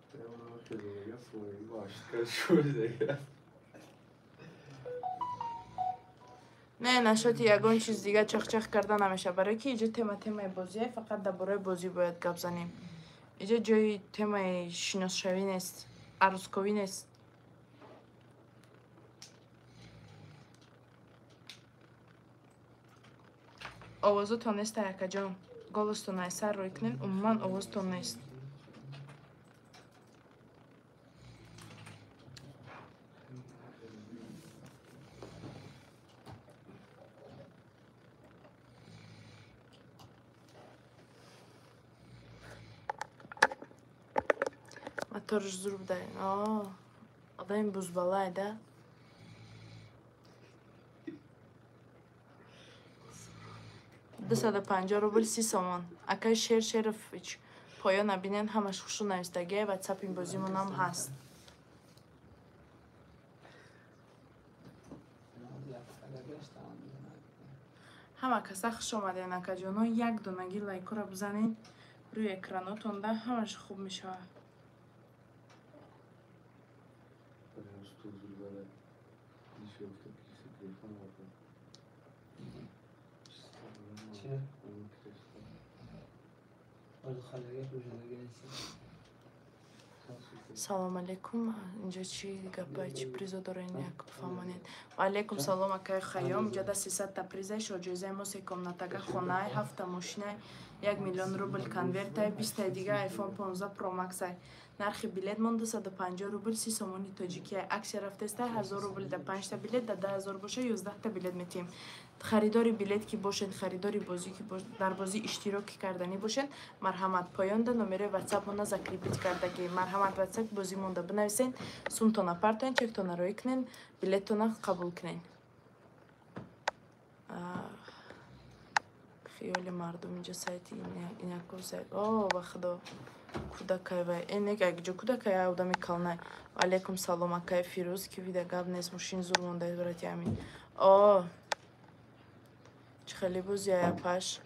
Не, нашоти ягон чиз дига чахчах карда намешавад, барое ки иҷо тема темаи бозие, фақат дар бораи бозӣ бояд гап занем. Иҷо ҷои темаи шиносшавӣ нест, арӯзковӣ нест. Овозотон нест, акаҷон, голос тон айсар рӯй кунед, умуман овозтон нест. Моторш зур будай, одами бузбалай да. 250 рубл 30 сомон. Акай Шер Шеров, поён набинен, ҳамаш хушу навистагия, ватсапи бозимонам ҳаст. Ҳама каса хуш омаден, акаҷоно. Як донаги лайкора бизанед рӯи экранотонда, ҳамаш хуб мешавад. چه؟ ولی خالگه پوشندگی نیست. Салом алейкум. Инҷо чӣ гапа, чӣ призо дорен, як фаҳмонед. Алейкум салом, акаи Хайём. Инҷода 300-та призай, шоҳҷоизаи мо се комнатага хонаи, ҳафта мошинай, 1 миллион рубл конвертай, 20-таи дига iPhone 15 Pro Max-ай. Нархи билет мон 250 рубл 30 сомони тоҷикиай. Аксия рафтестай, 1000 рубл да панҷта билет, да 10 000 боша 11-та билет метиҳем. Харидори билет ки бошед, харидори бозӣ ки дар бозӣ иштирок карданӣ бошед, марҳамат, поёнда номерои ватсап мона закрепить кардагӣ. Марҳамат, ватсап бозӣ монда бинависен, сумтона партоен, чектона роӣ кунен, билеттона қабул кунен. Хиёли мардум инҷа сайти инако сайт. О, ба худо, кӯдакай вай. Энек якҷо кӯдакай, одами калнай. Алейкум салом, акай Фирӯз, ки вида гап нест, мошин зур монда, брати Амин. О, чӣ хеле бозӣ аяпаш.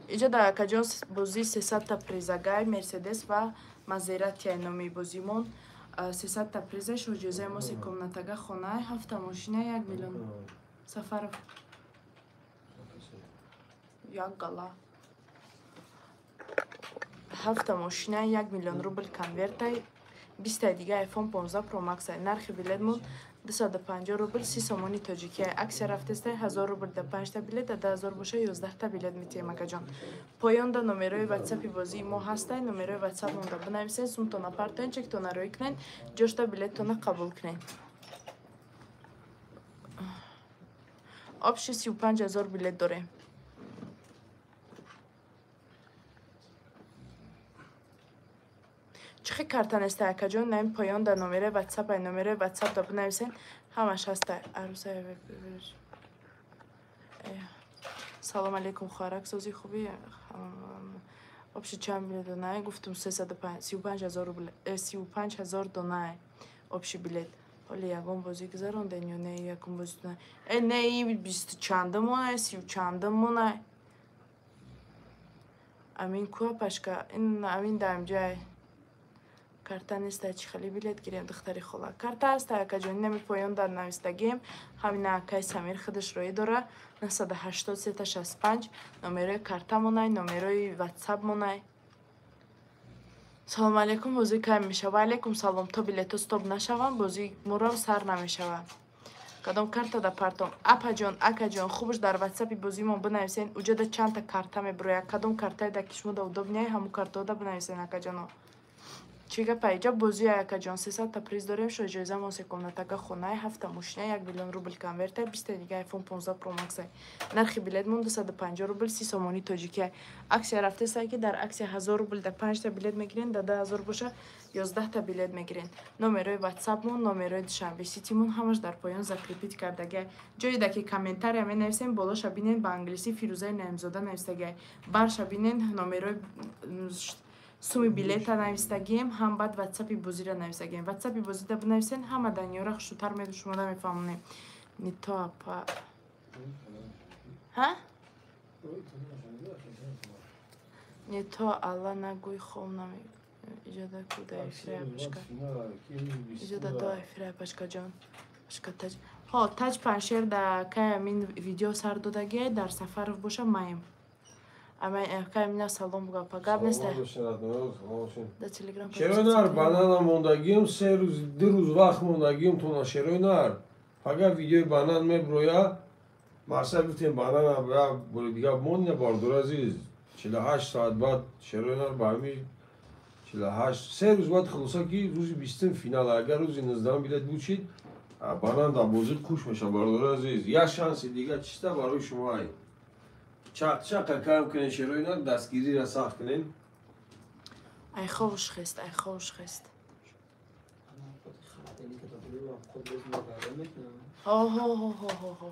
Иҷа дар акаҷон бозии 300-та призагай, Мерседес ва Мазератия номи бозимон. 300-та приза, шоҳҷоизаи мо се комнатага хонаи, ҳафта мошина, 1 миллион. Сафаров. Як гала. Ҳафта мошина, 1 миллион рубл конвертай, 20-таи дига iPhone 15 Pro Max. Нархи билетмон 250 рубл, 30 сомони тоҷикӣ. Аксия рафтестай, 1000 рубл да 5-та билет, да 2000 боша 11-та билет метиҳем, акаҷон. Поёнда номерои ватсапи бозии мо ҳастай, номерои ватсап монда бинависен, сумтона партоен, чектона роӣ кунен, ҷошта билеттона қабул кунен. Общий 35 000 билет дорем. Чӣ хел карта нестай, акаҷон? Наим поён дар номерои ватсап, ай номерои ватсап да бинависен, ҳамаш ҳастай. Арӯса. Салом алейкум, хоҳарак, сози хубӣ? Общий чанд билет донай? Гуфтум 35 000 рубл, 35 000 донай общий билет. Ҳоли ягон бозӣ гузаронден ё не? Ягон бозӣ донай? Э, не, и бисту чандум монай, сию чандум монай. Амин куа пашка? Ин Амин даимҷай. Карта нестай, чӣ хеле билет гирем, духтари хола? Карта ҳастай, акаҷон, инами поён дар навистагием. Ҳамина акаи Самир худаш роӣ дора. 983 65 номерои карта монай, номерои ватсап монай. Салом алейкум, бозӣ кай мешава? Алейкум салом, то билето стоп нашаванд, бозӣ мурам сар намешава. Кадом карта да партом? Апаҷон, акаҷон, хубш дар ватсапи бозимон бинависен, уҷода чандта карта мебирояд. Кадом картае да ки шумо да удобняй, ҳамун картаода бинависен, акаҷоно. Чӣ гапа? Иҷа бозӣ, акаҷон, 300-та приз дорем, шоҳҷоизамон се комнатага хонаи, ҳафта мошина, 1 миллион рубл конверта, 20-та дига iPhone 15 Pro Max. Нархи билетмон 250 рубл, 30 сомони тоҷикӣ. Аксия рафтесай, ки дар аксия 1000 рубл да 5-та билет мегирен, да 2000 боша 11-та билет мегирен. Номерои ватсапмон, номерои Душанбе Ситимон ҳамаш дар поён закрепить кардагай. Ҷое да ки комментария менависем, болоша бинен, ба англисӣ Фирӯзаи Наимзода навистагай. Барша бинен, номерои суми билета навистагием, ҳам баъд ватсапи бозира навистагием. Ватсапи бозида бинависен, ҳама даниёра хушрӯтар шумода мефаҳмонем. Не то апа. Ҳа? Не то алла нагӯй, хом наме. Иҷода ку да эфира пашка. Иҷода до эфира пашка ҷон. Пашка таҷ. Ҳо, таҷ паншер да кай амин видео сар додагиай, дар Сафаров боша маем. Кай амина салом буга, па гап нест. Да Телеграм. Шерои нар, банана мондагием, се рӯз, ду рӯз вақт мондагием тона, шерои нар. Пага видеои банан меброя. Мақсад гуфтем банана бори дига монина, бардор азиз. 48 соат баъд, шерои нар, ба ҳами 48 се рӯз баъд, хулоса ки рӯзи 20-ум финал. Агар рӯзи 19-ум билет бучид, банан дар бозӣ куш мешавад, бардор азиз. Як шанси дига чиста барои шумо ай. Чақ-чақа кам кунен, шерои нар, дастгириро сахт кунен. Ай ховш хест, ай ховш хест. Ҳо-ҳо-ҳо-ҳо-ҳо.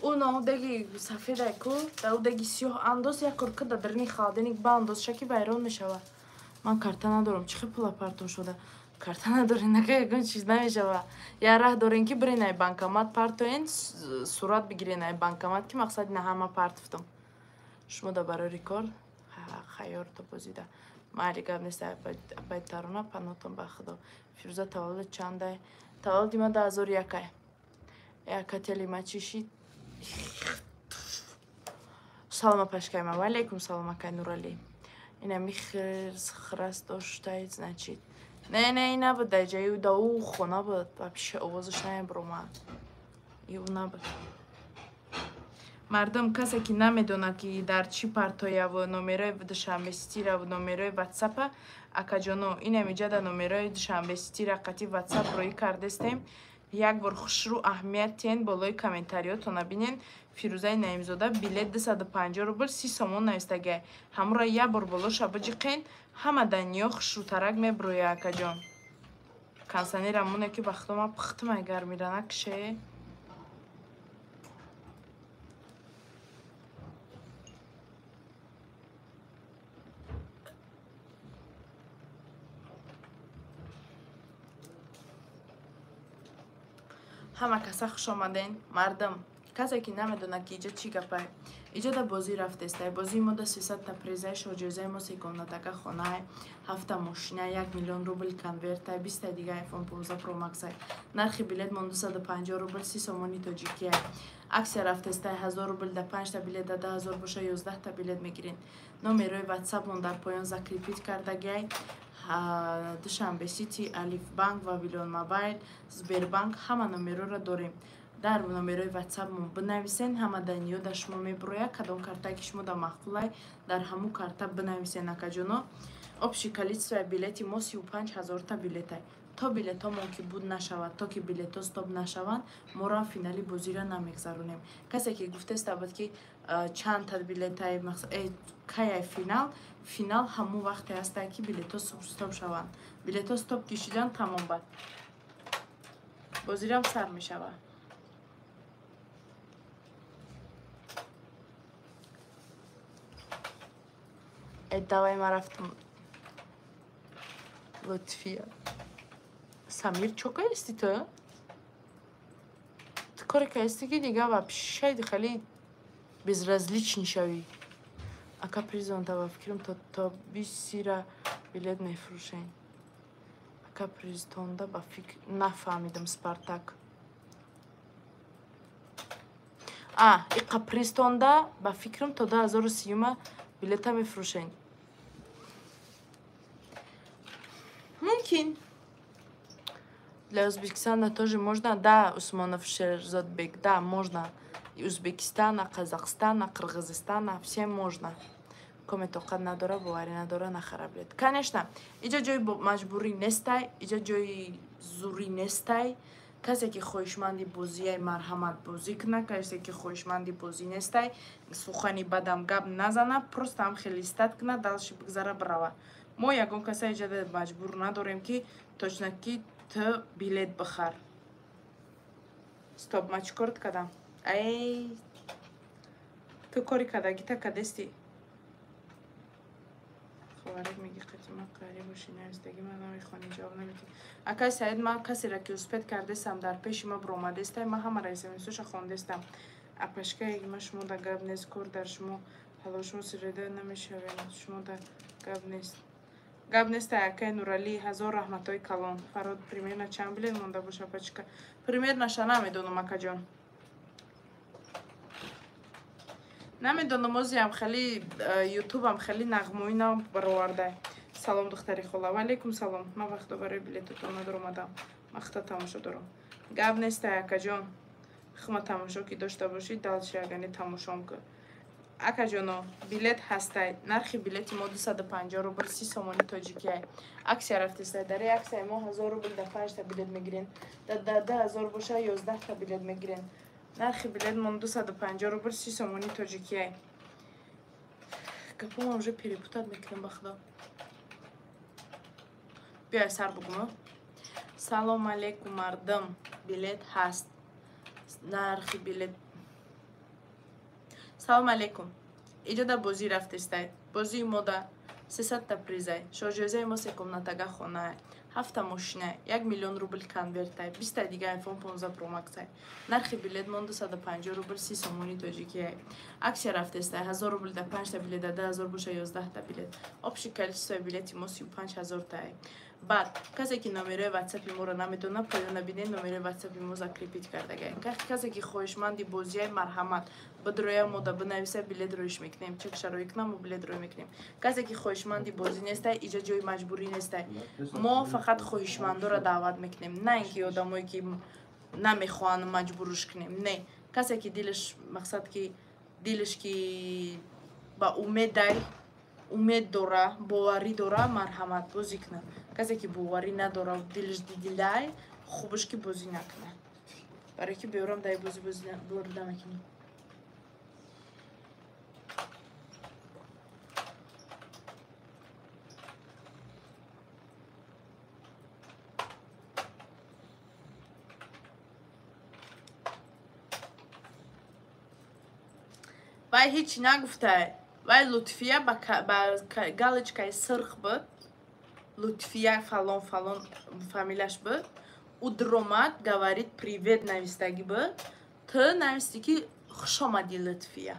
Ӯ наодаги сафедай ку, дар удаги сиёҳ андоз, як кор ка дар дарини холодильник баандозша, ки вайрон мешавад. Ман карта надорам, чӣ хел пула партом шуда? Карта надорем, нака ягон чиз намешава. Я раҳ дорем, ки бирен ай банкомат партоен, сурат бигирен ай банкомат, ки мақсади на ҳама партфтам. Шумо да барои рекорд хайёр то бозида. Майли, гап нест, апай Тарона, панотон ба худо. Фирӯза, таваллуд чандай? Таваллуди ман 2001-ай. Яка тели ма чӣ шид? Салом, апашкайма. Ва алейкум салом, акай Нуралӣ. Инами хирс доштай, значит. Не, не, набуд дар ҷаи да ӯ хона буд. Вообще овозаш намебуромад. Ю набуд. Мардум, касе ки намедонад, ки дар чӣ партояву номерои Душанбе Ситираву номерои ватсапа, акаҷоно, инамиҷа да номерои Душанбе Ситира қати ватсап роӣ кардестем. Як бор хушрӯ аҳамият тиҳен, болои комментариётона бинен. Фирӯзаи Наимзода билет 250 рубл 30 сомон навистагиай. Ҳамура як бор болоша биҷиқен, ҳама даниё хушрӯтарак меброя, акаҷон. Консанера моне ки ба худо ман пухтумай гармира накше. Ҳама каса хуш омаден, мардум. Касе ки намедонад ки иҷо чӣ гапай. Иҷо да бозӣ рафтестай. Бозии мо да 300 та призай, шоҳҷоизаи мо се комнатака хонаай, 7 мошина, 1 миллион рубл конвертай, 20 та дига iPhone 15 Pro Max-ай. Нархи билет мон 250 рубл 30 сомони тоҷикиай. Аксия рафтестай 1000 рубл да 5 та билет да 10000 боша 11 та билет мегирен. Номерои WhatsApp мон дар поён закрепить кардагиай. Душанбе Сити, Алиф Банк, Вавилон Мобайл, Сбербанк ҳама номерора дорем. Дар номерои WhatsApp-мон бинависен, ҳама даниё дар шумо меброяд, кадом карта ки шумо дар маъқулай, дар ҳамун карта бинависен, акаҷоно. Общий количество билети мо 35 000 та билетай. То билетҳомон ки буд нашавад, то ки билетҳо стоп нашаванд, моро финали бозиро намегзаронем. Касе ки гуфтеста буд ки чанд та билетай, каяй финал, финал ҳамун вақте ҳастай ки билетҳо стоп шаванд. Билетҳо стоп ки шидан, тамом бад. Бозирам сар мешавад. Давай ма рафтам. Лутфия. Самир, чо кардисти ту? Ту коре кардисти ки дига вообще хеле безразличный шавӣ. Ака призонта ба фикрам то 20 билет мефурӯшен. Ака призтонда ба фикр нафаҳмидам Спартак. А, иқа призтонда ба фикрам то 2030 билета мефурӯшен. Мумкин. Для Узбекистана тоже можно? Да, Усмонов Шерзодбек, да, можно. И Узбекистана, Казахстана, Қырғызстана, всем можно. Коме тоқат надора, боварӣ надора, нахара билет. Конечно, иҷо ҷои маҷбурӣ нестай, иҷо ҷои зурӣ нестай. Касе ки хоҳишманди бозиай, марҳамат бозӣ куна, касе ки хоҳишманди бозӣ нестай, сухани бадам гап назана, просто ҳам хеле истат куна, дальше бигзара бирава. Мо ягон каса иҷода маҷбур надорем ки точно ки ту билет бихар. Стоп, ма чӣ корт кардам? Ай, ту кори кардагита кадести? Ховарик меги қатима қарӣ бошӣ, навистагӣ ман намехонӣ, ҷавоб намедиҳӣ. Акай Саид, ман касеро ки успеть кардестам, дар пеши ма биромадестай, ман ҳамаро смсоша хондестам. Апашкаи ма шумо да гап нест, кор дар шумо ҳало шумо сиреда намешавем, шумо да гап нест. Гап нест, акай Нуралӣ, ҳазор раҳматҳои калон. Фарод, примерно чанд билет монда боша, пачка? Примерноша намедонам, акаҷон. Намедонам, озиам хеле ютубам хеле нағмоӣ набароварда. Салом, духтари хола. Ва алейкум салом. Ман вақто барои билетотон надоромадам. Ман худта тамошо дорам. Гап нест, акаҷон. Хума тамошо ки дошта бошӣ, дальше агане тамошом кун. Акаҷоно, билет ҳастай. Нархи билети мо 250 рубл 30 сомони тоҷикиай. Аксия рафтестай. Дар аксияи мо 1000 рубл да 5 та билет мегирен. Да 10000 боша 11 та билет мегирен. Нархи билет мон 250 рубл 30 сомони тоҷикиай. Гапома уже перепутать мекунам ба худо. Биёй сар бугум. Салом алейкум, мардум. Билет ҳаст. Нархи билет. Салом алейкум. Иҷо да бозӣ рафтестай. Бозии мо да 300 та призай. Шоҳҷоизаи мо се комнатага хонаай, 7 мошинай, 1 миллион рубл конвертай, 20 та дига iPhone 15 Pro Max-ай. Нархи билет мон 250 рубл 30 сомони тоҷикиай. Аксия рафтестай 1000 рубл да 5 та билет, да 10000 боша 11 та билет. Общий количество билети мо 35 000 таай. Баъд касе ки номерои WhatsApp-и моро намедонад, поёна бинед, номерои WhatsApp-и мо закрепить кардагай. Касе ки хоҳишманди бозиай, марҳамат бидроя мода бинависа, билет роиш мекунем. Чек шароӣ кунам, мо билет рой мекунем. Касе ки хоҳишманди бозӣ нестай, иҷо ҷои маҷбурӣ нестай. Мо фақат хоҳишмандоро даъват мекунем, на ин ки одамое ки намехоҳанд маҷбуруш кунем. Не, касе ки дилаш мақсад ки дилаш ки ба умедай, умед дора, боварӣ дора, марҳамат бозӣ кунад. Касе ки боварӣ надора, дилаш дидилай, хубаш ки бозӣ накунад. Барои ки биёрам дай бозӣ бозӣ бурда мекунем. Вай ҳеҷ нагуфтай. Вай Лутфия ба галочкаи сирх буд. Лутфия фалон фалон фамилияш буд. Ӯ дуромад, говорит привет навистагӣ буд. Ту нависти ки хуш омадӣ, Лутфия.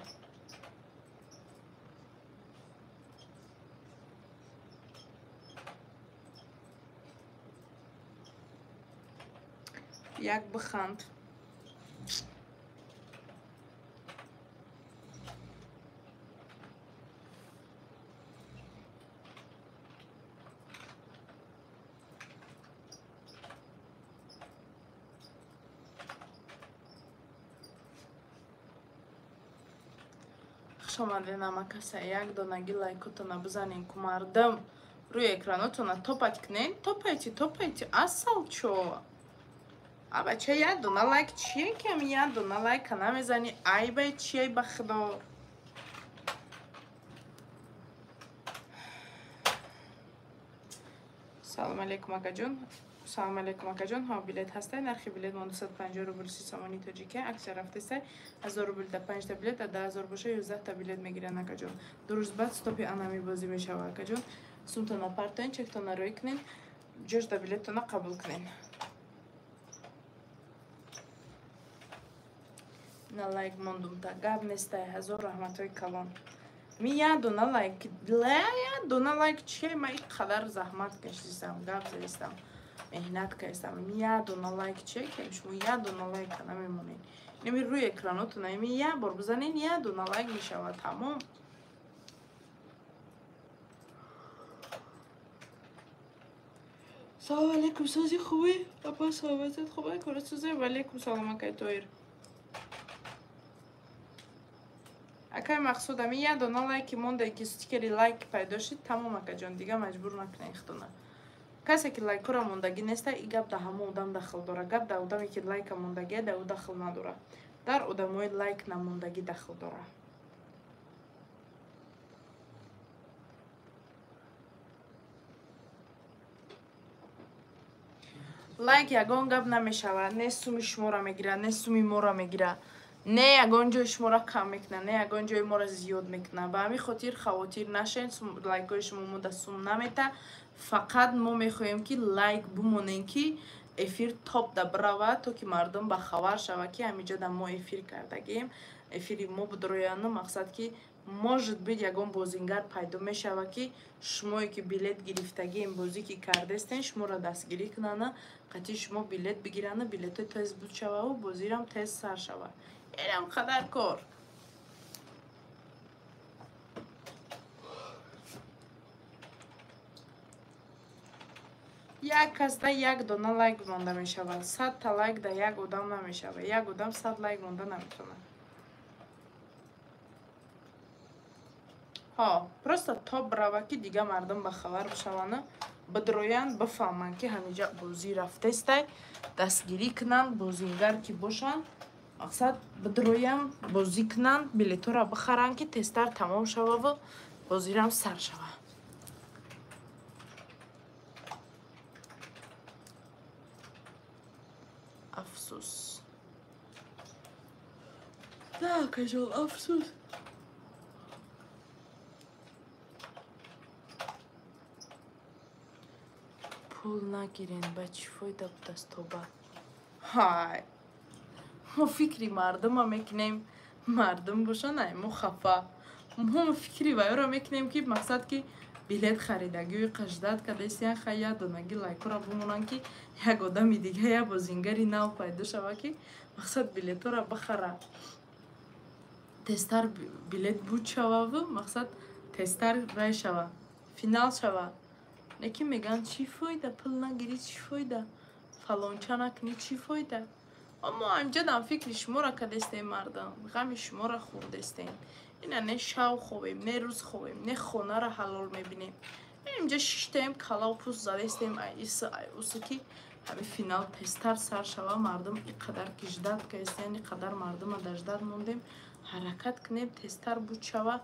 Як биханд. Хуш омадед, намакаса. Як донаги лайкотона бизанен, ку мардам рӯи экранотона топать кунен. Топайте, топайте, асал чо. А бача, як дона лайк чие кам, як дона лайка намезани, айбай чие ба худо. Салом алейкум, акаҷон. Салом алейкум, акаҷон. Ҳа, билет ҳастай. Нархи билет мон 250 рубл 30 сомони тоҷикия. Аксия рафтестай. 1000 рубл да 5 та билет, а 10000 боша 11 та билет мегиранд, акаҷон. 2 рӯз баъд стопи анами бозӣ мешава, акаҷон. Сумтона партоен, чектона рӯй кунен, ҷош да билеттона қабул кунен. На лайк мондум та гап нестай. Ҳазор раҳматҳои калон. Ми як дона лайк, як дона лайк чие? Ма ин қадар заҳмат кашидистам, гап задистам, меҳнат кардистам. Ми як дона лайк чие ки шумо як дона лайка намемонед? Инами рӯи экранотона ими як бор бизанед, як дона лайк мешавад, тамом. Салом алейкум, сози хубӣ? Апа, саломатат хуб? Кора созе? Ва алейкум салом, акай Тоир. Акай Мақсуд, ами як дона лайки монда, ки стикери лайк пайдо шид, тамом, акаҷон, дига маҷбур накунед худона. Касе ки лайкора мондагӣ неста, и гап да ҳамон одам дахл дора. Гап да одаме ки лайка мондагия, да ӯ дахл надора. Дар одамои лайк намондагӣ дахл дора. Лайк ягон гап намешавад, не суми шуморо мегирад, не суми моро мегирад, не ягон ҷои шуморо кам мекунад, не ягон ҷои моро зиёд мекунад. Ба ҳамин хотир хавотир нашед, лайкҳои шумо мо да сум намета. Фақат мо мехоҳем ки лайк бимонем, ки эфир топ да биравад, то ки мардум ба хабар шавад, ки ҳаминҷо да мо эфир кардагем. Эфири мо бидрояну мақсад ки может быть ягон бозингар пайдо мешавад, ки шумое ки билет гирифтагием, бозӣ ки кардестен, шуморо дастгирӣ кунанд, қатъи шумо билет бигиранд, билетҳои тез буд шававу бозирам тез сар шавад. Инам қадар кор. Як кас да як дона лайк монда мешавад. 100 та лайк да як одам намешавад. Як одам 100 лайк монда наметавонад. Ҳо, просто топ рава, ки дига мардум ба хабар бишаванд, бидроянд, бифаҳманд, ки ҳамиҷа бозӣ рафтестай, дастгирӣ кунанд, бозингар ки бошанд, мақсад бидроянд, бозӣ кунанд, билетҳоро бихаранд, ки тезтар тамом шававу бозирам сар шавад. Афсӯс. Да, акаҷон, афсӯс. Пул нагирен, ба чӣ фоида будааст тоба? Ҳай, мо фикри мардума мекунем, мардум бошанд, ай мо хафа. Мо фикри вайро мекунем, ки мақсад ки билет харидагиҳои қаждат кардастиян, хай як донаги лайкҳоро бимонанд, ки як одами дига, як бозингари нав пайдо шавад, ки мақсад билетҳоро бихара, тезтар билет буд шававу мақсад тезтар рай шава, финал шава. Лекин мегӯянд, чӣ фоида пул нагирӣ, чӣ фоида фалонча накунӣ, чӣ фоида? Мо ҳамҷадам фикри шуморо кардестем, мардам ғами шуморо хӯрдестем. Ина не шав хобем, не рӯз хобем, не хонаро ҳалол мебинем. Инҷа шиштаем, калав пӯст задестем, ай исы, ай усы, ки Ҳами финал тезтар сар шава, мардум ин қадар ки ждат кардистен, ин қадар мардума дар ждат мондем, ҳаракат кунем тезтар буд шава.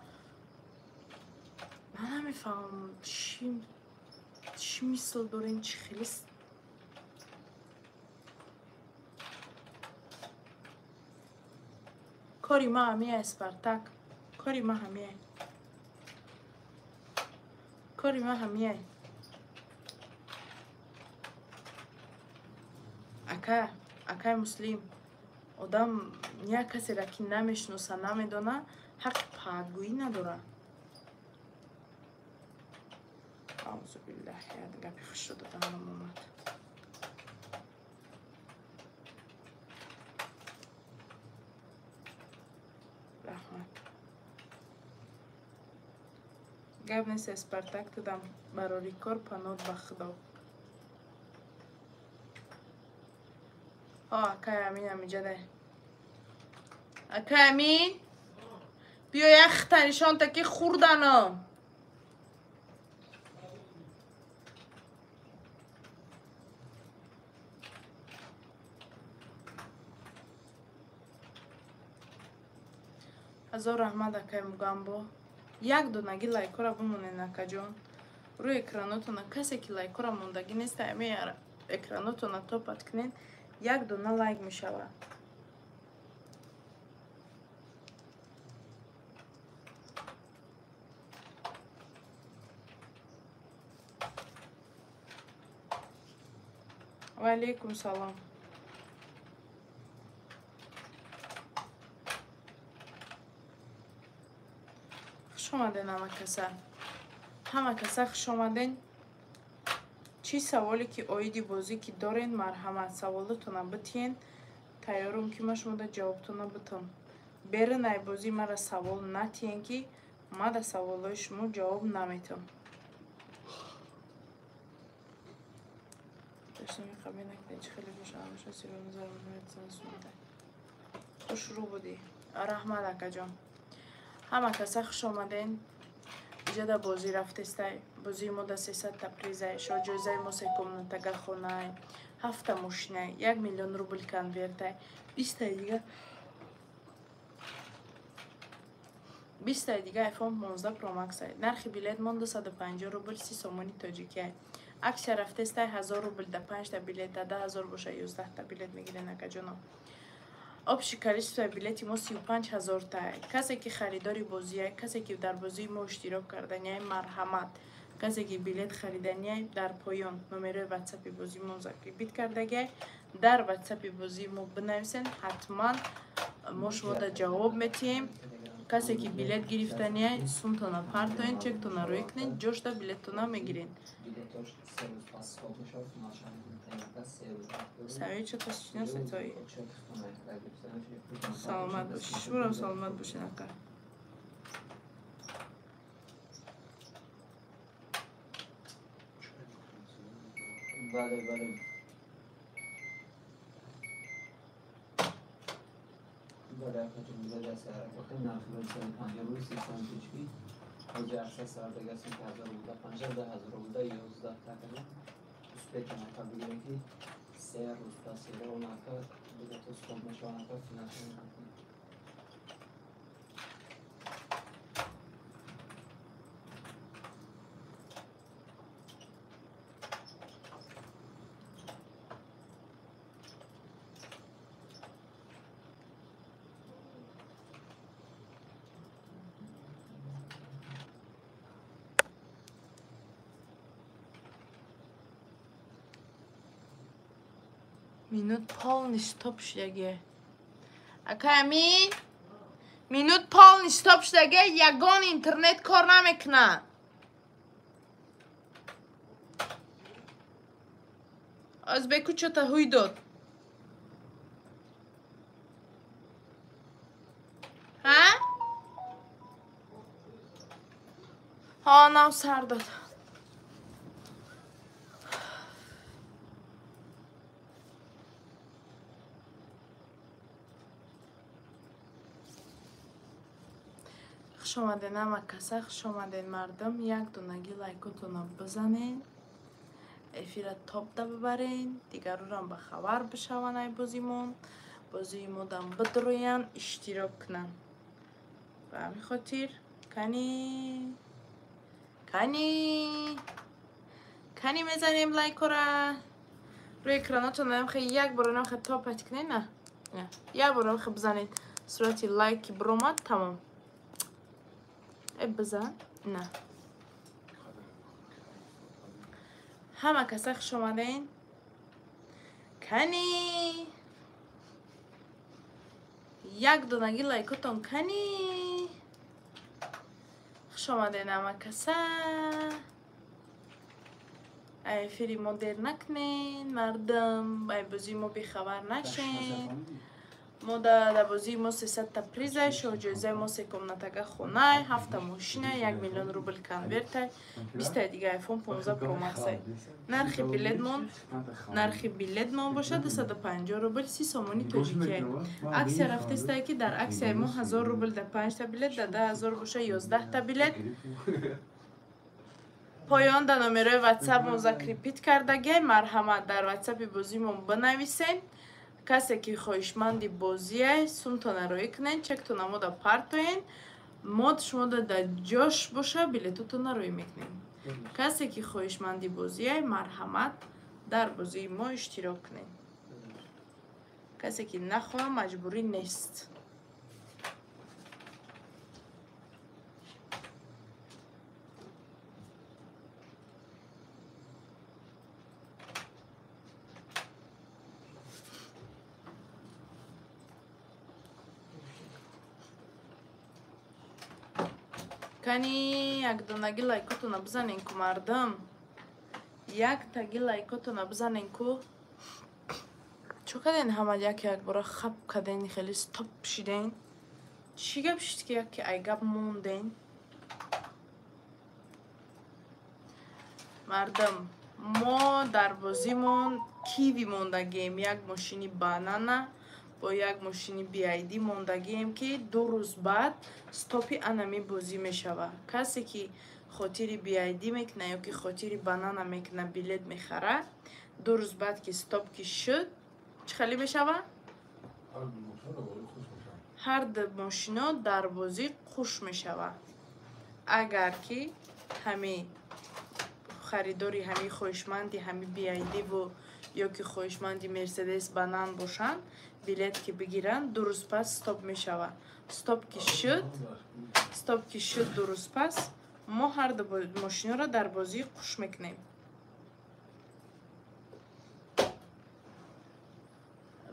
Ман намефаҳмам чӣ мисл дорем, чӣ хеле кори ма ҳамия, Спартак, кори ма ҳамия, кори ма ҳамия. Ака, акай Муслим, одам як касеро ки намешиноса, намедона, ҳаққи паҳатгӯӣ надора. Аузу биллаҳ, як гапи хушро даҳанам омад. Раҳмат. Гап нест, Спартак, тудам барори кор панод ба Худо. Акай Амин амиҷадай. Акай Амин, биё як хита нишонта ки хурданам. Ҳазор раҳмат, акай Мугамбо. Як донаги лайкора бимонед, акаҷон. Рӯи экранотона касе ки лайкора мондагӣ нест, ами экранотона топат кунед, як дона лайк мешавад. Ва алейкум салом. Хуш омаден ҳама каса. Ҳама каса хуш омаден. Чӣ саволе ки оиди бозӣ ки дорен, марҳамат, саволотона битиен. Тайёрум ки ма шумода ҷавобтона битам. Берин ай бозӣ мара савол натиен, ки ма да саволҳои шумо ҷавоб наметам. Хушрӯ будӣ. Раҳмат, акаҷон. Ҳама каса хуш омаден. Иҷода бозӣ рафтестай. Бозии мо да 300 та призай, шоҳҷоизаи мо се комнатага хонай, 7 мошинай, 1 миллион рубл конвертай, 20 дига iPhone 15 Pro Max-ай. Нархи билет мон 250 рубл 30 сомони тоҷикиай. Аксия рафтестай 1000 рубл да 5 та билет, да 10000 боша 11 та билет мегирен, акаҷоно. Общее количество билети мо 35 000 тай. Касе ки харидори бозиай, касе ки дар бозии мо иштирок карданиай, марҳамат. Касе ки билет хариданиай, дар поён номерои ватсапи бозии мо закрепит кардагиай. Дар ватсапи бозии мо бинависен, ҳатман мо шумода ҷавоб метиҳем. Касе ки билет гирифтаниай, сумтона партоен, чектона рӯй кунед, ҷошта билеттона мегирен. Савед чо сочинялся той. Саломат боши. Шуморо саломат бошед, ака. Бале, бале. Бале, акаҷон, буда даст нархи 150 рубл 30 сом тоҷикӣ. Ҳозир 800 сар дага 1000 рубл 50 10000 рубл 11 та кана. Успех нака бигирем ки се рӯз пас онака билето стоп мешава, онака финал мекунем. Минут полный стоп шудаги. Акай Амин, минут полный стоп шудаги, ягон интернет кор намекунад. Озбеку чота ҳуй дод. Ҳа? Ҳа, нав сар дод. Хуш омаден ҳама каса, хуш омаден мардум. Як донаги лайкотона бизанед. Эфира топда бибарен, дигарурам ба хабар бишаванд ай бозимон. Бозии модам бидроянд, иштирок кунанд. Ба ҳамин хотир кани кани кани мезанем лайкора. Рӯи экранотон хе як бор хе топат кунед, на як бор хе бизанед, сурати лайки биромад, тамом. Э бизан, на. Ҳама каса хуш омаден. Кани як донаги лайкотон кани. Хуш омаден ҳама каса. Эфири мо дер накунен, мардум, ай бозии мо бехабар нашен. Мо дар бозии мо 300 та призай, шоҳҷоизаи мо се комнатага хонай, ҳафта мошина, 1 миллион рубл конвертай, 20таи дига iPhone 15 Pro Max. Нархи билетмон бошад 250 рубл, 30 сомони тоҷикия. Аксия рафтестае ки дар аксияи мо 1000 рубл да 5та билет, да 2000 боша 11та билет. Поён дар номерои ватсап мо закрепить кардагиай, марҳамат дар ватсапи бозимон бинависен. Касе ки хоҳишманди бозиай, сумтона роӣ кунен, чектона мода партоен, мод шумода дар ҷош боша, билетотона роӣ мекунем. Касе ки хоҳишманди бозиай, марҳамат дар бозии мо иштирок кунен. Касе ки нахоҳа, маҷбурӣ нест. Кани якдонаги лайкотона бизанен ку мардум. Яктаги лайкотона бизанен ку. Чо каден ҳама як якбора хап каден, хеле стоп шиден? Чӣ гап шид ки яке ай гап монден? Мардум, мо дар бозимон киви мондагием, як мошини банана бо як мошини BID мондагием, ки 2 рӯз баъд стопи анами бозӣ мешавад. Касе ки хотири BID мекуна ё ки хотири банана мекуна, билет мехара, 2 рӯз баъд ки стоп ки шуд, чӣ хеле мешавад? Ҳар ду мошино дар бозӣ қуш мешавад. Агар ки ҳами харидори, ҳами хоҳишманди ҳами BID-ву ё ки хоҳишманди Мерседес банан бошанд, билет ки бигиранд, 2 рӯз пас стоп мешавад. Стоп ки шуд 2 рӯз пас, мо ҳар ду мошиноро дар бозӣ қуш мекунем.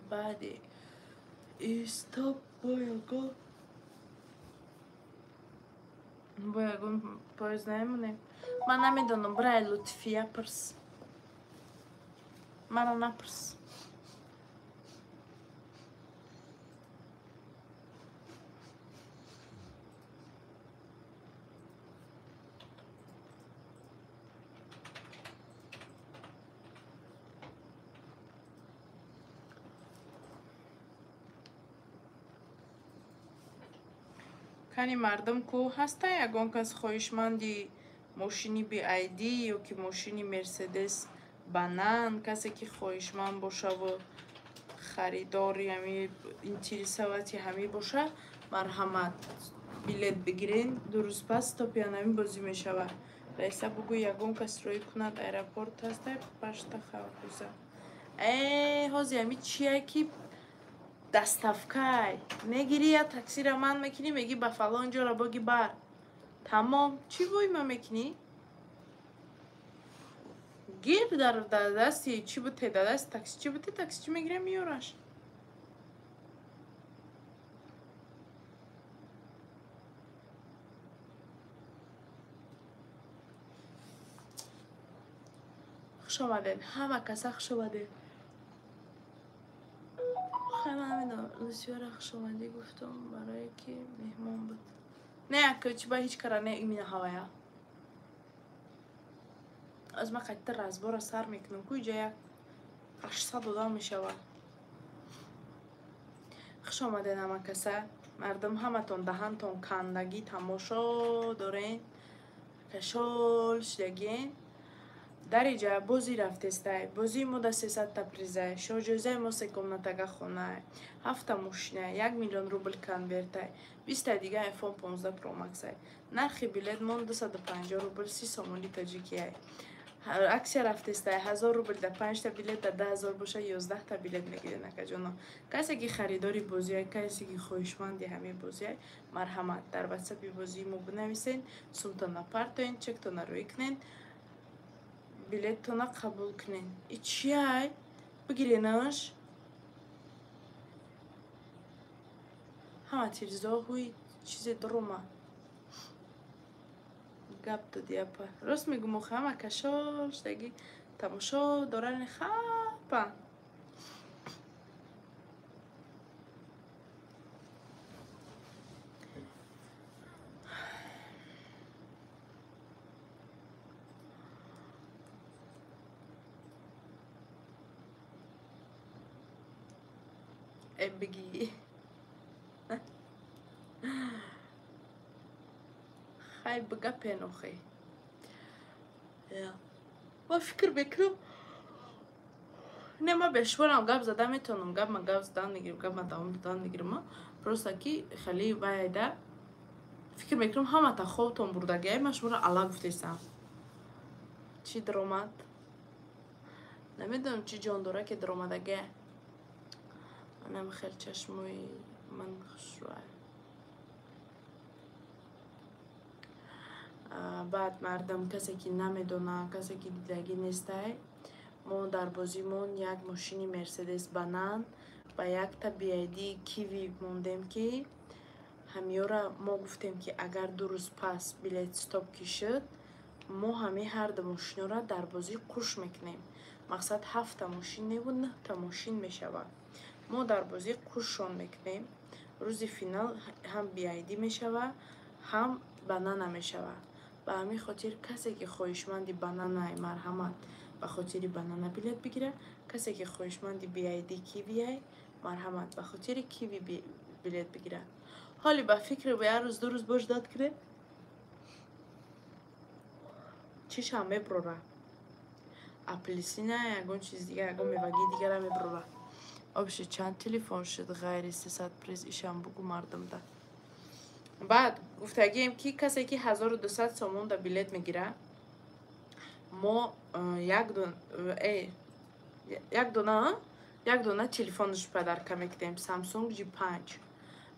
Баъди стоп бо ягон поезд намемонем. Ман намедонам, брай Лутфия пурс. Мана напурс. Кани мардум ку ҳаста ягон кас хоҳишманди мошини BID ё ки мошини Мерседес банан, касе ки хоҳишманд бошаву харидори ҳами интересовати ҳами боша, марҳамат билет бигирен. 2 рӯз пас стопи анами бозӣ мешавад. Раиса бугӯ ягон кас роӣ кунад, аэропорт ҳаста, пашта хаврӯза. Ҳози ҳами чия ки доставкай мегирӣ, я таксира ман мекунӣ, мегӣ ба фалон ҷора боги бар. Тамом, чӣ вой ма мекунӣ? Гир дар дасти чӣ буте, дар дасти таксичӣ буте, таксичӣ мегирам меёраш. Хуш омадед, ҳама каса хуш омадед. Ман намедонам, Лусиёра хуш омадӣ гуфтам, барое ки меҳмон буд. Не, ака, чӣ ба ҳеҷ кара не имина ҳавая. Аз ман қайтта разбора сар мекунам, ку иҷа як 800 одам мешавад. Хуш омадед ҳама каса. Мардум ҳаматон даҳантон кандагӣ тамошо дорен, кашол шидагиен. Дар иҷа бозӣ рафтестай, бозии мо да 300-та призай, шоҳҷоизаи мо се комнатага хонай, ҳафта мошинай, 1 миллион рубл конвертай, 20-таи дига iPhone 15 Pro Max-ай. Нархи билет мон 250 рубл 30 сомони тоҷикиай. Аксия рафтестай, 1000 рубл да 5-та билет, да 10 000 боша 11-та билет мегирен, акаҷоно. Касе ки харидори бозиай, касе ки хоҳишманди ҳамин бозиай, марҳамат, дар ватсапи бозии мо бинависен, сумтона партоен, чектона рӯй кунен, билеттона қабул кунен. И чиай? Бигиренаш? Ҳама телевизор ҳуи чизе дурума. Гап доди апа. Рост мегум, охи ҳама кашол шудаги тамошо дорани хапа. Бигӣ. Хай бигапен охи. Ма фикр мекунам, не, ма бешворам гап зада метавонам, гап ма гап задан мегирам, гап ма давом додан мегирам. Просто ки хеле вайда фикр мекунам ҳамата хобтон бурдагиай, ма шуморо ала гуфтесам. Чӣ даромад? Намедонам чӣ ҷон дора ки даромадагиай. Анам хел чашмои ман хушрӯай. Баъд мардам, касе ки намедона, касе ки дидагӣ нестай, мо дар бозимон як мошини Мерседес банан ба якта BYD Киви мондем, ки ҳамёра мо гуфтем, ки агар 2 рӯз пас билет стоп ки шуд, мо ҳамаи ҳарду мошинора дар бозӣ қуш мекунем. Мақсад 7-та мошин неву 9-та мошин мешавад. Мо дар бозӣ қушшон мекунем. Рӯзи финал ҳам BYD мешавад, ҳам банана мешавад. Ба ҳамин хотир касе ки хоҳишманди бананай, марҳамат, ба хотири банана билет бигира, касе ки хоҳишманди BYD Кивиай, марҳамат, ба хотири Киви билет бигира. Ҳоли ба фикри ба як рӯз, 2 рӯз бош дад кунем, чишам меброра. Апелсина, ягон чиз дига, ягон мевагии дигара меброра. Обше чанд телефон шуд ғайри 300 приз, ишам бугу мардумда. Баъд гуфтагием, ки касе ки 1200 сомон да билет мегира, мо як дона телефонаш подарка мекунем, Samsung G5.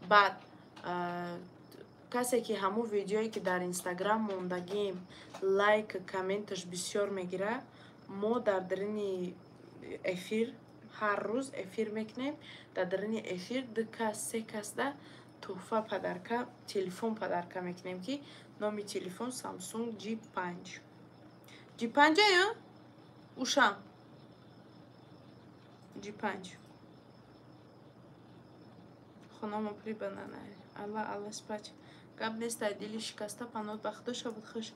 Баъд касе ки ҳамун видеое ки дар Инстаграм мондагием, лайк, комменташ бисёр мегира, мо дар дарини эфир ҳар рӯз эфир мекунем, дар дарини эфир 2 кас, 3 касда туҳфа подарка, телефон подарка мекунем, ки номи телефон Samsung G5. G5 ё? Ушам. G5. Хонамо при банана. Алла, Алла спач. Гап нестай, дили шикаста, панот ба худо шабуд хуш.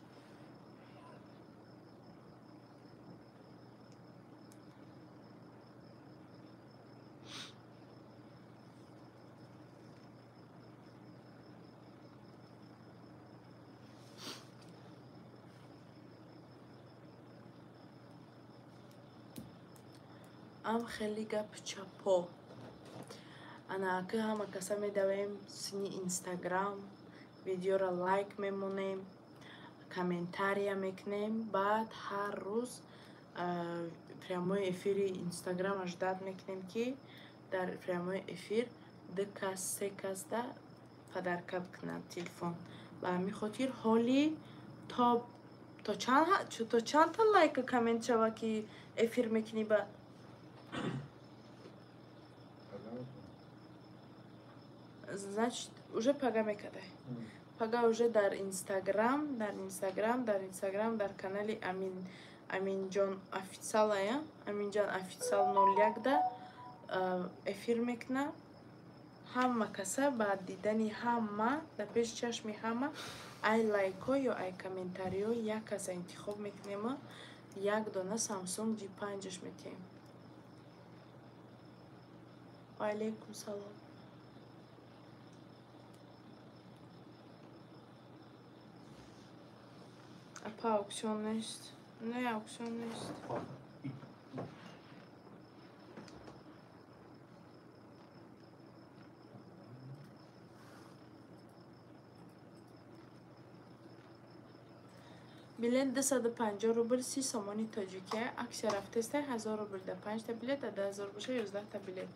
Ам хеле гап чапо. Ана ака ҳама каса медавем сини Инстаграм, видеоро лайк мемонем, комментария мекунем, баъд ҳар рӯз прямой эфири Инстаграмаш дад мекунем, ки дар прямой эфир 2 кас, 3 касда подарка бикунанд телефон. Ба ҳамин хотир ҳоли то чандта лайка коммент шава ки эфир мекунӣ ба Значит, уже пага мекадай. Пага уже дар Инстаграм, дар Инстаграм, дар Инстаграм, дар канали Аминҷон Официал, Аминҷон Официал 01 да эфир мекуна. Ҳама каса ба дидани ҳама, дар пеши чашми ҳама, ай лайкҳо ё ай комментариҳо як каса интихоб мекунем, як дона Samsung G5-ш метиҳем. Ва алайкум салом. Апа аукцион нест. Не, аукцион нест. Билет 250 рубл 30 сомони тоҷикия. Аксия рафтеста 1000 рубл да 5 та билет, а 2000 боша 11 та билет.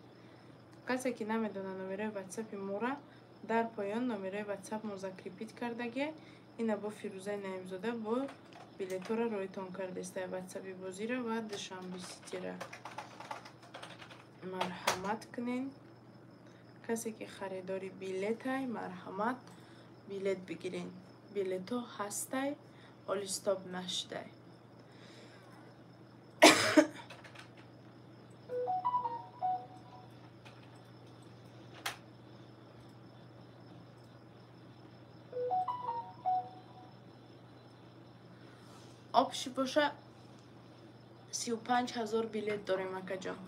Касе ки намедона номерои ватсапи мора, дар поён номерои ватсап мо закрепить кардагия. Ина бо Фирӯзаи Наимзода бо билетҳоро ройтон кардеста ватсапи бозира ва Душанбе Ситира. Марҳамат кунен. Касе ки харидори билетай, марҳамат билет бигирен. Билетҳо ҳастай, оли стоп нашудай. Обши боша 35 000 билет дорем, акаҷон.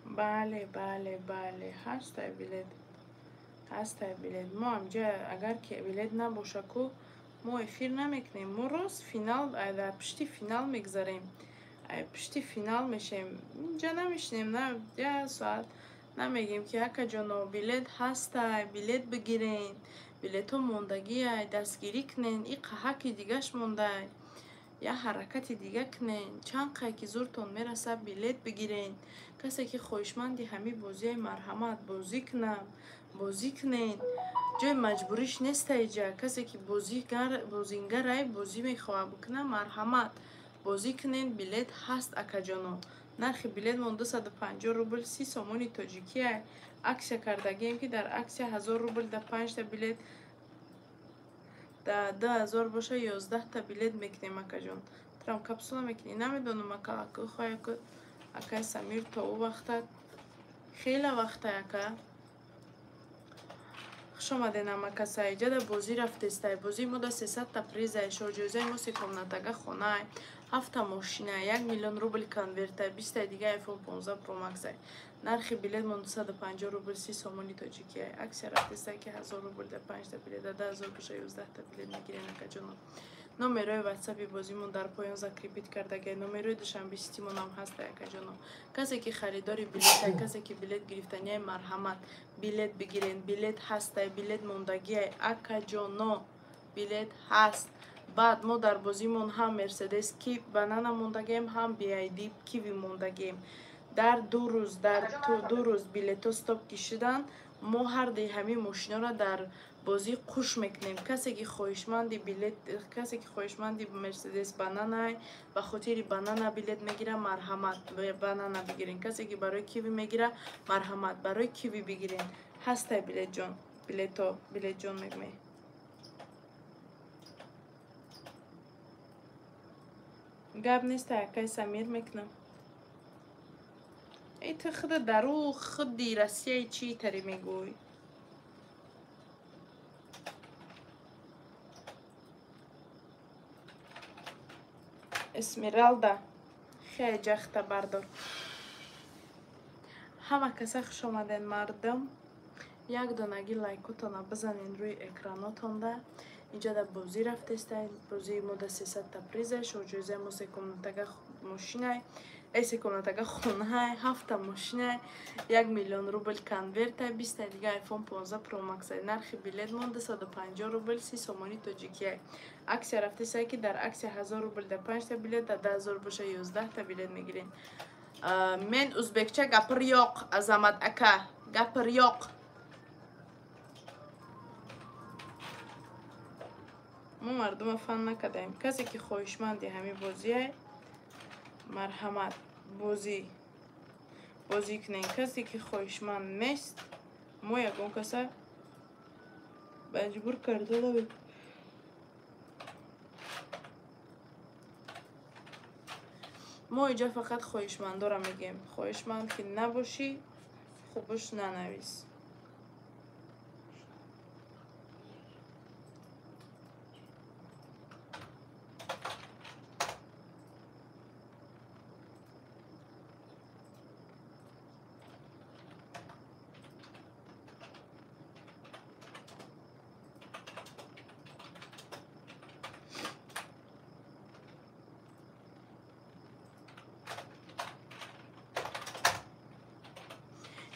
Бале, бале, бале, ҳастай билет. Ҳастай билет. Мо ҳамҷа агар ки билет набоша ку, мо эфир намекунем. Мо рост финал, дар пишти финал мегзарем. Пишти финал мешем. Инҷа намешинем, на я соат намегем ки акаҷоно билет ҳастай, билет бигирен, билетҳо мондагиай, дастгирӣ кунен, и қаҳаки дигаш мондай, я ҳаракати дига кунен, чанд қай ки зуртон мераса билет бигирен. Касе ки хоҳишманди ҳамин бозиай, марҳамат бозӣ кунам, бозӣ кунен. Ҷои маҷбуриш неста иҷа. Касе ки бозингарай, бозӣ мехоҳад бикуна, марҳамат бозӣ кунен. Билет ҳаст, акаҷоно. Нархи билетмон 250 рубл 30 сомони тоҷикия. Аксия кардагием ки дар аксия 1000 рубл да 5 та билет, да 2000 боша 11 та билет мекунем, акаҷон. Трам капсула мекунӣ? Намедонам, ака, хоя ку акай Самир то ӯ вақта хеле вақта, ака. Хуш омаден, амакаса. Иҷа да бозӣ рафтестай. Бозии мо да 300 та призай, шоҳҷоизаи мо се комнатага хонай, 7 та мошина, 1 миллион рубл конвертай, 20 таи дига iPhone 15 Pro Max-ай. Нархи билетмон 250 рубл 30 сомони тоҷикиай. Аксия рафтестай ки 1000 рубл да 5 та билет, да 2000 боша 11 та билет мегирен, акаҷоно. Номерои ватсапи бозимон дар поён закрепить кардагай. Номерои Душанбе Ситимонам ҳастай, акаҷоно. Касе ки харидори билетай, касе ки билет гирифтаниай, марҳамат билет бигирен. Билет ҳастай, билет мондагиай, акаҷоно. Билет ҳаст. Баъд мо дар бозимон ҳам Мерседес ки банана мондагием, ҳам BID киви мондагием. Дар ду рӯз, дар ду рӯз билетҳо стоп кишидан, мо ҳарди ҳамин мошиноро дар бозӣ қуш мекунем. Касе ки хоҳишманди билет, касе ки хоҳишманди Мерседес бананай, ба хотири банана билет мегира, марҳамат банана бигирен. Касе ки барои киви мегира, марҳамат барои киви бигирен. Ҳастай билетҷон, билето, билетҷон мегӯем. Гап нест, акай Самир мекунам. Эй, ту худа дару худи Россияи чӣ тари мегӯй? Эсмералда, хеле ҷахта бардор. Ҳама каса хуш омаден, мардум. Як донаги лайкотона бизанен рӯи экранотонда. Инҷа да бозӣ рафтестай. Бозии мо да 300 та призай, шоҳҷоизаи мо се комнатага мошинай, се комнатага хонай, 7 та мошинай, 1 миллион рубл конвертай, 20 та дига iPhone 15 Pro Max-ай. Нархи билетмон 250 рубл 30 сомони тоҷикиай. Аксия рафтесай ки дар аксия 1000 рубл да 5 та билет, да 10000 боша 11 та билет мегирен. Мен узбекча гапир yo'q, Азамат ака, гапир yo'q. Мо мардума фан накардаем. Касе ки хоҳишманди ҳамин бозиай, марҳамат бозӣ кунен. Касе ки хоҳишманд нест, мо ягон каса маҷбур карда намекунем. Мо инҷа фақат хоҳишмандора мегӯем. Хоҳишманд ки набошӣ, хубуш нанавис.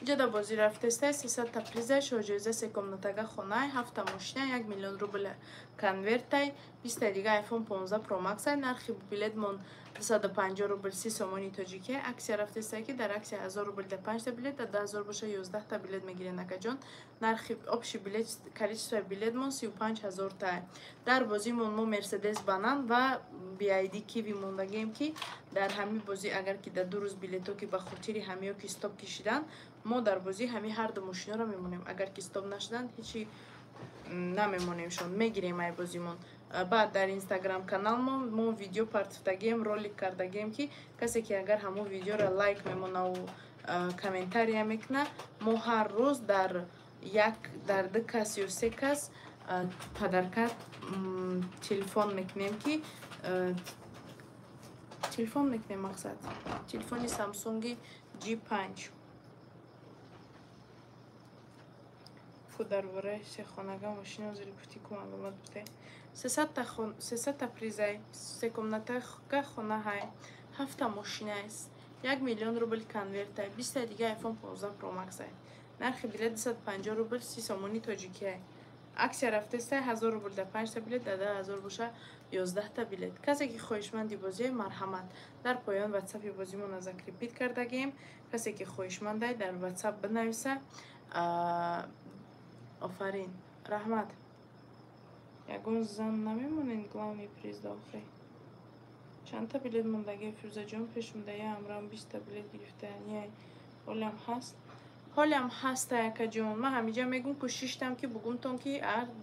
Иҷа дар бозӣ рафтестай 300 та призай, шоҳҷоиза се комнатага хонай, ҳафта мошина, 1 миллион рубл конвертай, 20-таи дига iPhone 15 Pro Max-ай. Нархи билетмон 250 рубл 30 сомони тоҷикия. Аксия рафтестай, ки дар аксия 1000 рубл да 5та билет, дар 10 000 боша 11та билет мегирен, акаҷон. Нархи общий билет, количество билетмон 35 ҳазортай. Дар бозимон мо Мерседес Банан ва BYD Киви мондагием, ки дар ҳамин бозӣ, агар ки дар 2 рӯз билето, ки ба хотири ҳамиё ки стоп кишидан, мо дар бозӣ ҳамин ҳарду мошиноро мемонем. Агар ки стоп нашуданд, ҳечи намемонемшон, мегирем ай бозимон. Баъд дар инстаграм каналмон мо видео партифтагием, ролик кардагием, ки касе ки агар ҳамон видеоро лайк мемонаву комментария мекуна, мо ҳар рӯз дар як, дар ду кас ё се кас подарка телефон мекунем, ки телефон мекунем, мақсад, телефони Самсунги G5. Ку дар бораи сехонага мошина зери гуфтӣ, ку маълумот бите. 300-та призай, секомнатага хонаҳай, ҳафта мошинааст, 1 миллион рубл конвертай, 20-таи дига iPhone 15 Pro Max-ай. Нархи билет 250 рубл 30 сомони тоҷикиай. Аксия рафтестай, 1000 рубл да панҷта билет, да 10 000 боша 11-та билет. Касе ки хоҳишманди бозие, марҳамат, дар поён ватсапи бозимона закрепить кардагием. Касе ки хоҳишмандай, дар ватсап бинависа. Офарин, раҳмат. Ягон зан намемонед главный приз дохе. Чандта билет мондагӣ, Фирӯзаҷон? Пешмудая амрам 20-та билет гирифтаняй. Ҳолям ҳаст, ҳолям ҳаста, акаҷон. Ман ҳамиҷа мегум, кӯшиштам ки бугумтон, ки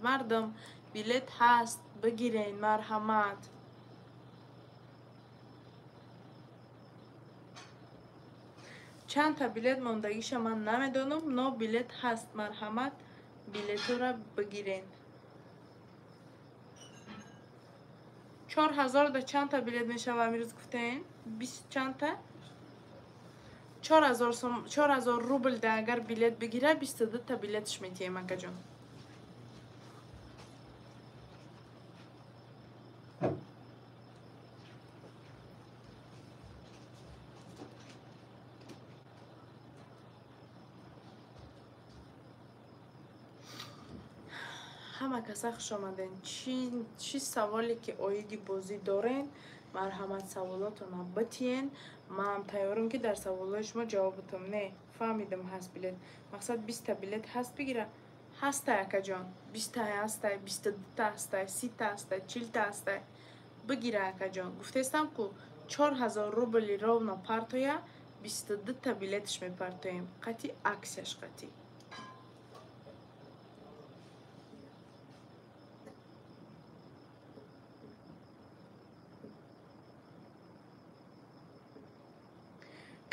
мардам, билет ҳаст, бигирен, марҳамат. Чандта билет мондагиша ман намедонам, но билет ҳаст, марҳамат, билетҳоро бигирен. 4000 да чандта билет мешава, амирӯз гуфтаен? Бист чандта? 4000 рубл да агар билет бигира, 22-та билетш метиҳем, акаҷон. Ҳама каса хушомаден. Чӣ саволе ки оиди бозӣ дорен, марҳамат, саволотона битиен. Ман тайёрам, ки дар саволҳои шумо ҷавоб битам. Не фаҳмидам, ҳаст билет, мақсад 20-та билет ҳаст, бигира. Ҳастай, акаҷон, 20-та ҳастай, 22-та ҳастай, 30-та ҳастай, 40-та ҳастай, бигира, акаҷон. Гуфтестам ку, 4000 рубли ровно партоя, 22-та билетш мепартоем, қати аксияш, қатӣ.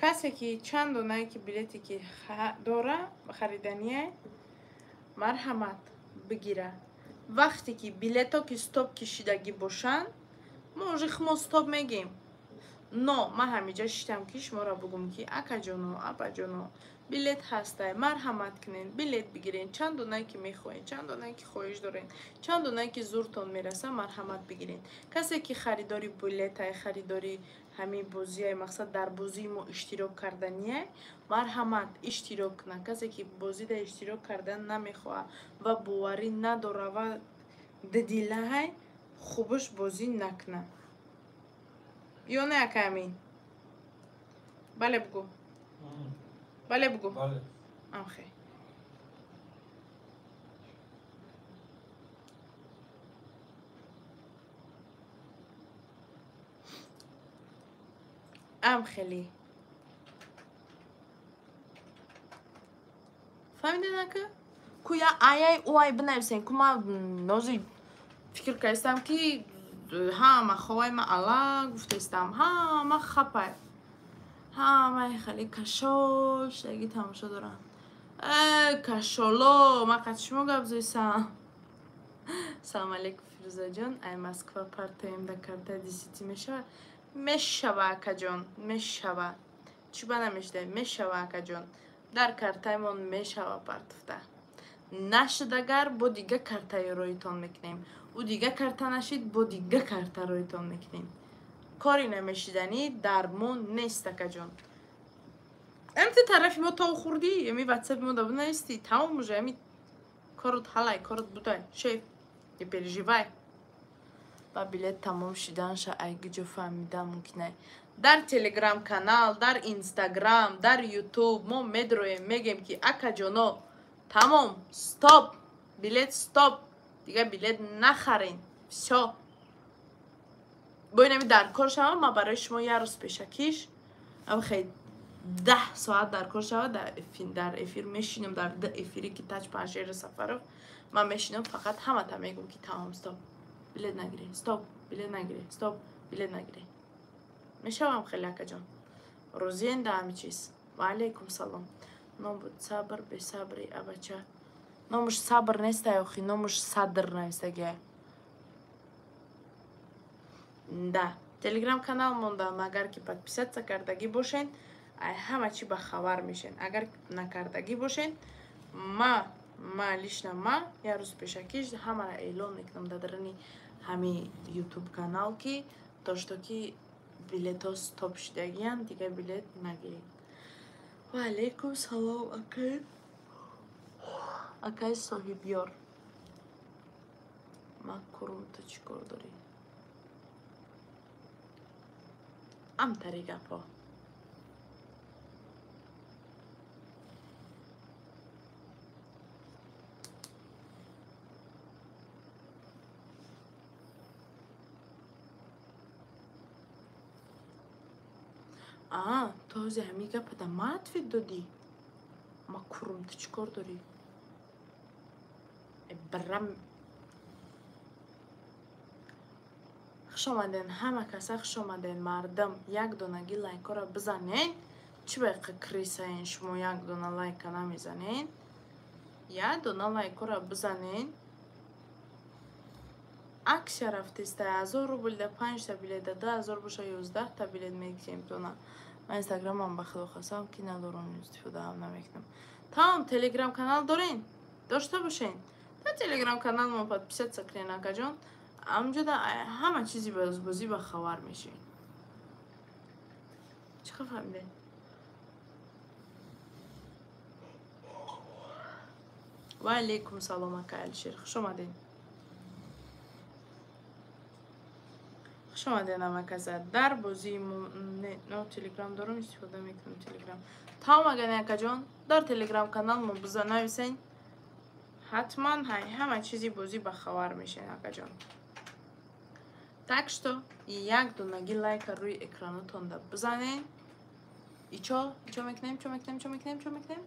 Касе ки чанд донае ки билете ки дора, харидание, марҳамат, бигира. Вақте ки билето ки стоп кишидагӣ бошанд, мо уже мо стоп мегем. Но ман ҳамиҷа шитам, ки шуморо бугум, ки акаҷоно, апаҷоно, билет ҳастай, марҳамат кунен, билет бигирен. Чанд донае ки мехоҳед, чанд донае ки хоҳиш дорен, чанд донае ки зуртон мераса, марҳамат, бигирен. Касе ки харидори билетай, харидори ҳамин бозиай, мақсад, дар бозии мо иштирок кардания, марҳамат, иштирок кунад. Касе ки бозида иштирок кардан намехоҳад ва боварӣ надора ва дидилаҳай, хубаш бозӣ накунад. Ё не, акамин? Бале бугӯ, бале бугӯ. Амхе амхели фаҳмидед, ака? Ку я аяй уай бинависен, ку ма нози фикр кардистам, ки ҳама ховай, ма ала гуфтестам, ҳама хапай, ҳамаи хеле кашол шудагӣ тамошо доранд. Э, кашоло, ма қати шумо гап зоисам. Салом алейкум, Фирӯзаҷон. Ай Москва партоем да карта дисити мешавад? Мешава, акаҷон, мешава. Чӣ ба намешуда? Мешава, акаҷон, дар картаимон мешава партофта. Нашуд агар, бо дига картаи роитон мекунем. Ӯ дига карта нашид, бо дига карта роитон мекунем. Кори намешиданӣ дар мо нест, акаҷон. Эми ту тарафи мо то хурдӣ, эми ватсапи мо да бинависти, тамом уже, эми корот ҳалай, корот будай, шеф, не переживай. Ба билет тамом шиданша айгиҷо фаҳмида мумкинай. Дар телеграм канал, дар инстаграм, дар ютуб мо медроем, мегем ки акаҷоно, тамом, стоп, билет стоп, дига билет нахарен, всё. Бо инами дар кор шава, ма барои шумо як рӯз пешакиш, хел 10 соат дар кор шава, дар эфир мешинам, дар ду эфире ки тач Панҷшери Сафаров, ман мешинам, фақат ҳамата мегӯм ки тамом, стоп, билет нагире, стоп, билет нагире, стоп, билет нагире. Мешавам хеле акаҷон. Розиен да ҳами чиз. Ва алейкум салом. Ном буд сабр, бесабри, абача. Номуш сабр нестай охи, номуш садр навистагия. Да, телеграм канал мондам, агар ки подписаться кардагӣ бошен, ай ҳама чӣ ба хабар мешен. Агар накардагӣ бошен, ма лично ма як рӯз пешакиш ҳамаро эълон мекунам дар даруни ҳами ютуб канал ки то что ки билетҳо стоп шудагиянд, дигар билет нагиред. Ва алейкум салом, акай соҳибёр. Ма курум, ту чӣ кор дорӣ? Амтари гапҳо. Аа, ту ҳозир ҳамин гапа ма ответ додӣ? Ма курум, ту чӣ кор дорӣ? Брам. Хуш омаден, ҳама каса хуш омаден, мардам. Як донаги лайкҳоро бизанен. Чӣ байқа крисаен шумо як дона лайка намезанен? Як дона лайкҳоро бизанен. Аксия рафтеста, 1000 рубл да 5 та билет, да 2000 боша 11 та билет мегирем дона. Ман инстаграмам ба худо қасам ки надорам, истифодаам намекунам. Тамом, телеграм канал дорен? Дошта бошен. Та телеграм канал мо подписаться кунен акаҷон. Амҷода ҳама чизи бозӣ ба хабар мешин. Чӣ фаҳмидед? Ва алейкум салом, ака Алишер. Хуш омадед. Хуш омадед амаказа. Дар бозии но телеграм дорам, истифода мекунам телеграм. Тамом агани акаҷон, дар телеграм канал мо биза нависен. Ҳатман ҳама чизи бозӣ ба хабар мешен акаҷон. Так что як донаги лайка рӯи экранотонда бизанен. Ичо, чо мекунем, чо мекунем, чо мекунем, чо мекунем?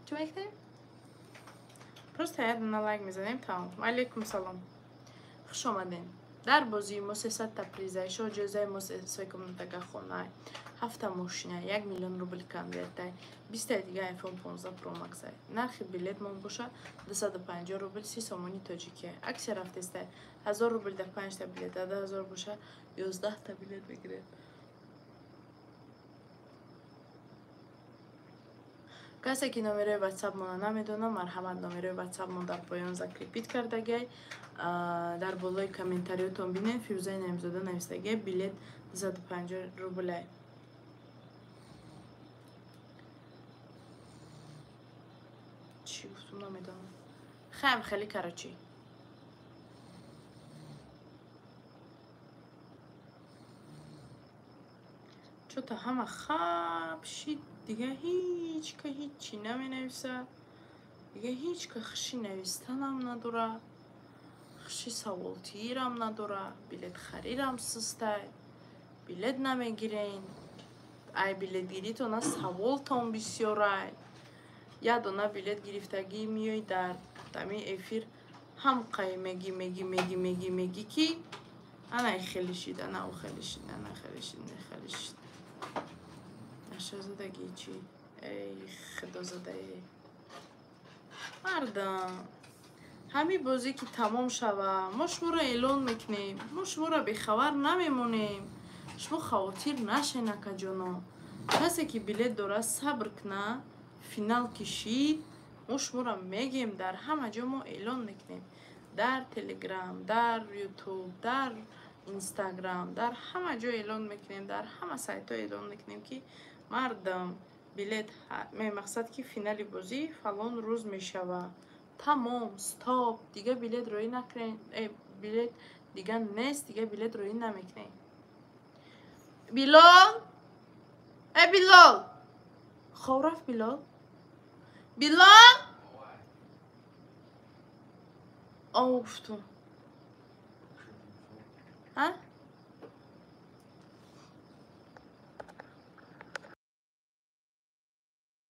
Чо мекунем? Просто як дона лайк мезанем, тамом. Ва алейкум салом. Хуш омаден. Дар бозии мо 300 та призай, шо ҷоизаи мо се комнатага хона, 7 мошина, 1 миллион рубл конвертай, 20 таи дига iPhone 15 Pro Max. Нархи билет мон боша 250 рубл, 30 сомони тоҷикия. Аксия рафтестай, 1000 рубл да 5 та билет, 2000 боша 11 та билет мегиред. Касе ки номерои ватсап мона намедонам, марҳамат, номерои ватсап мон дар поён закрепить кардагиай. Дар болои комментариётон бинед, Фирӯзаи Наимзода навистагиай, билет 250 рублай. Чӣ гуфтум намедонам. Хайм хеле короче. Чё-то ҳама хаб шид, дига ҳеҷ ка ҳеҷ наменависад, дига ҳеҷ ка хуши навистанам надора, хуши саволтиирам надора, билет харирам сустай, билет намегирен, ай билетгиритона саволтон бисёрай. Як дона билет гирифтагӣ миёй дар дами эфир ҳам қай меги меги меги меги меги ки ана хеле шид, ана ӯ хеле шид, ана хеле шид, хеле шид. Ашазадаги чӣ? Эй, худозадаe. Мардам, ҳамин бозӣ ки тамом шава, мо шуморо эълон мекунем, мо шуморо бехабар намемонем. Шумо хавотир нашен, акаҷоно. Касе ки билет дорад, сабр куна, финал кишид, мо шуморо мегем, дар ҳама ҷо мо эълон мекунем. Дар Телеграм, дар Ютуб, дар Инстаграм, дар ҳама ҷо эълон мекунем, дар ҳама сайтҳо эълон мекунем, ки мардам, билет, мақсад, ки финали бозӣ фалон рӯз мешавад. Тамом, стоп, дига билет роӣ накунем, билет дига нест, дига билет роӣ намекунем. Билол, э Билол, хоб рафт. Билол, Билол, о, гуфтум. А?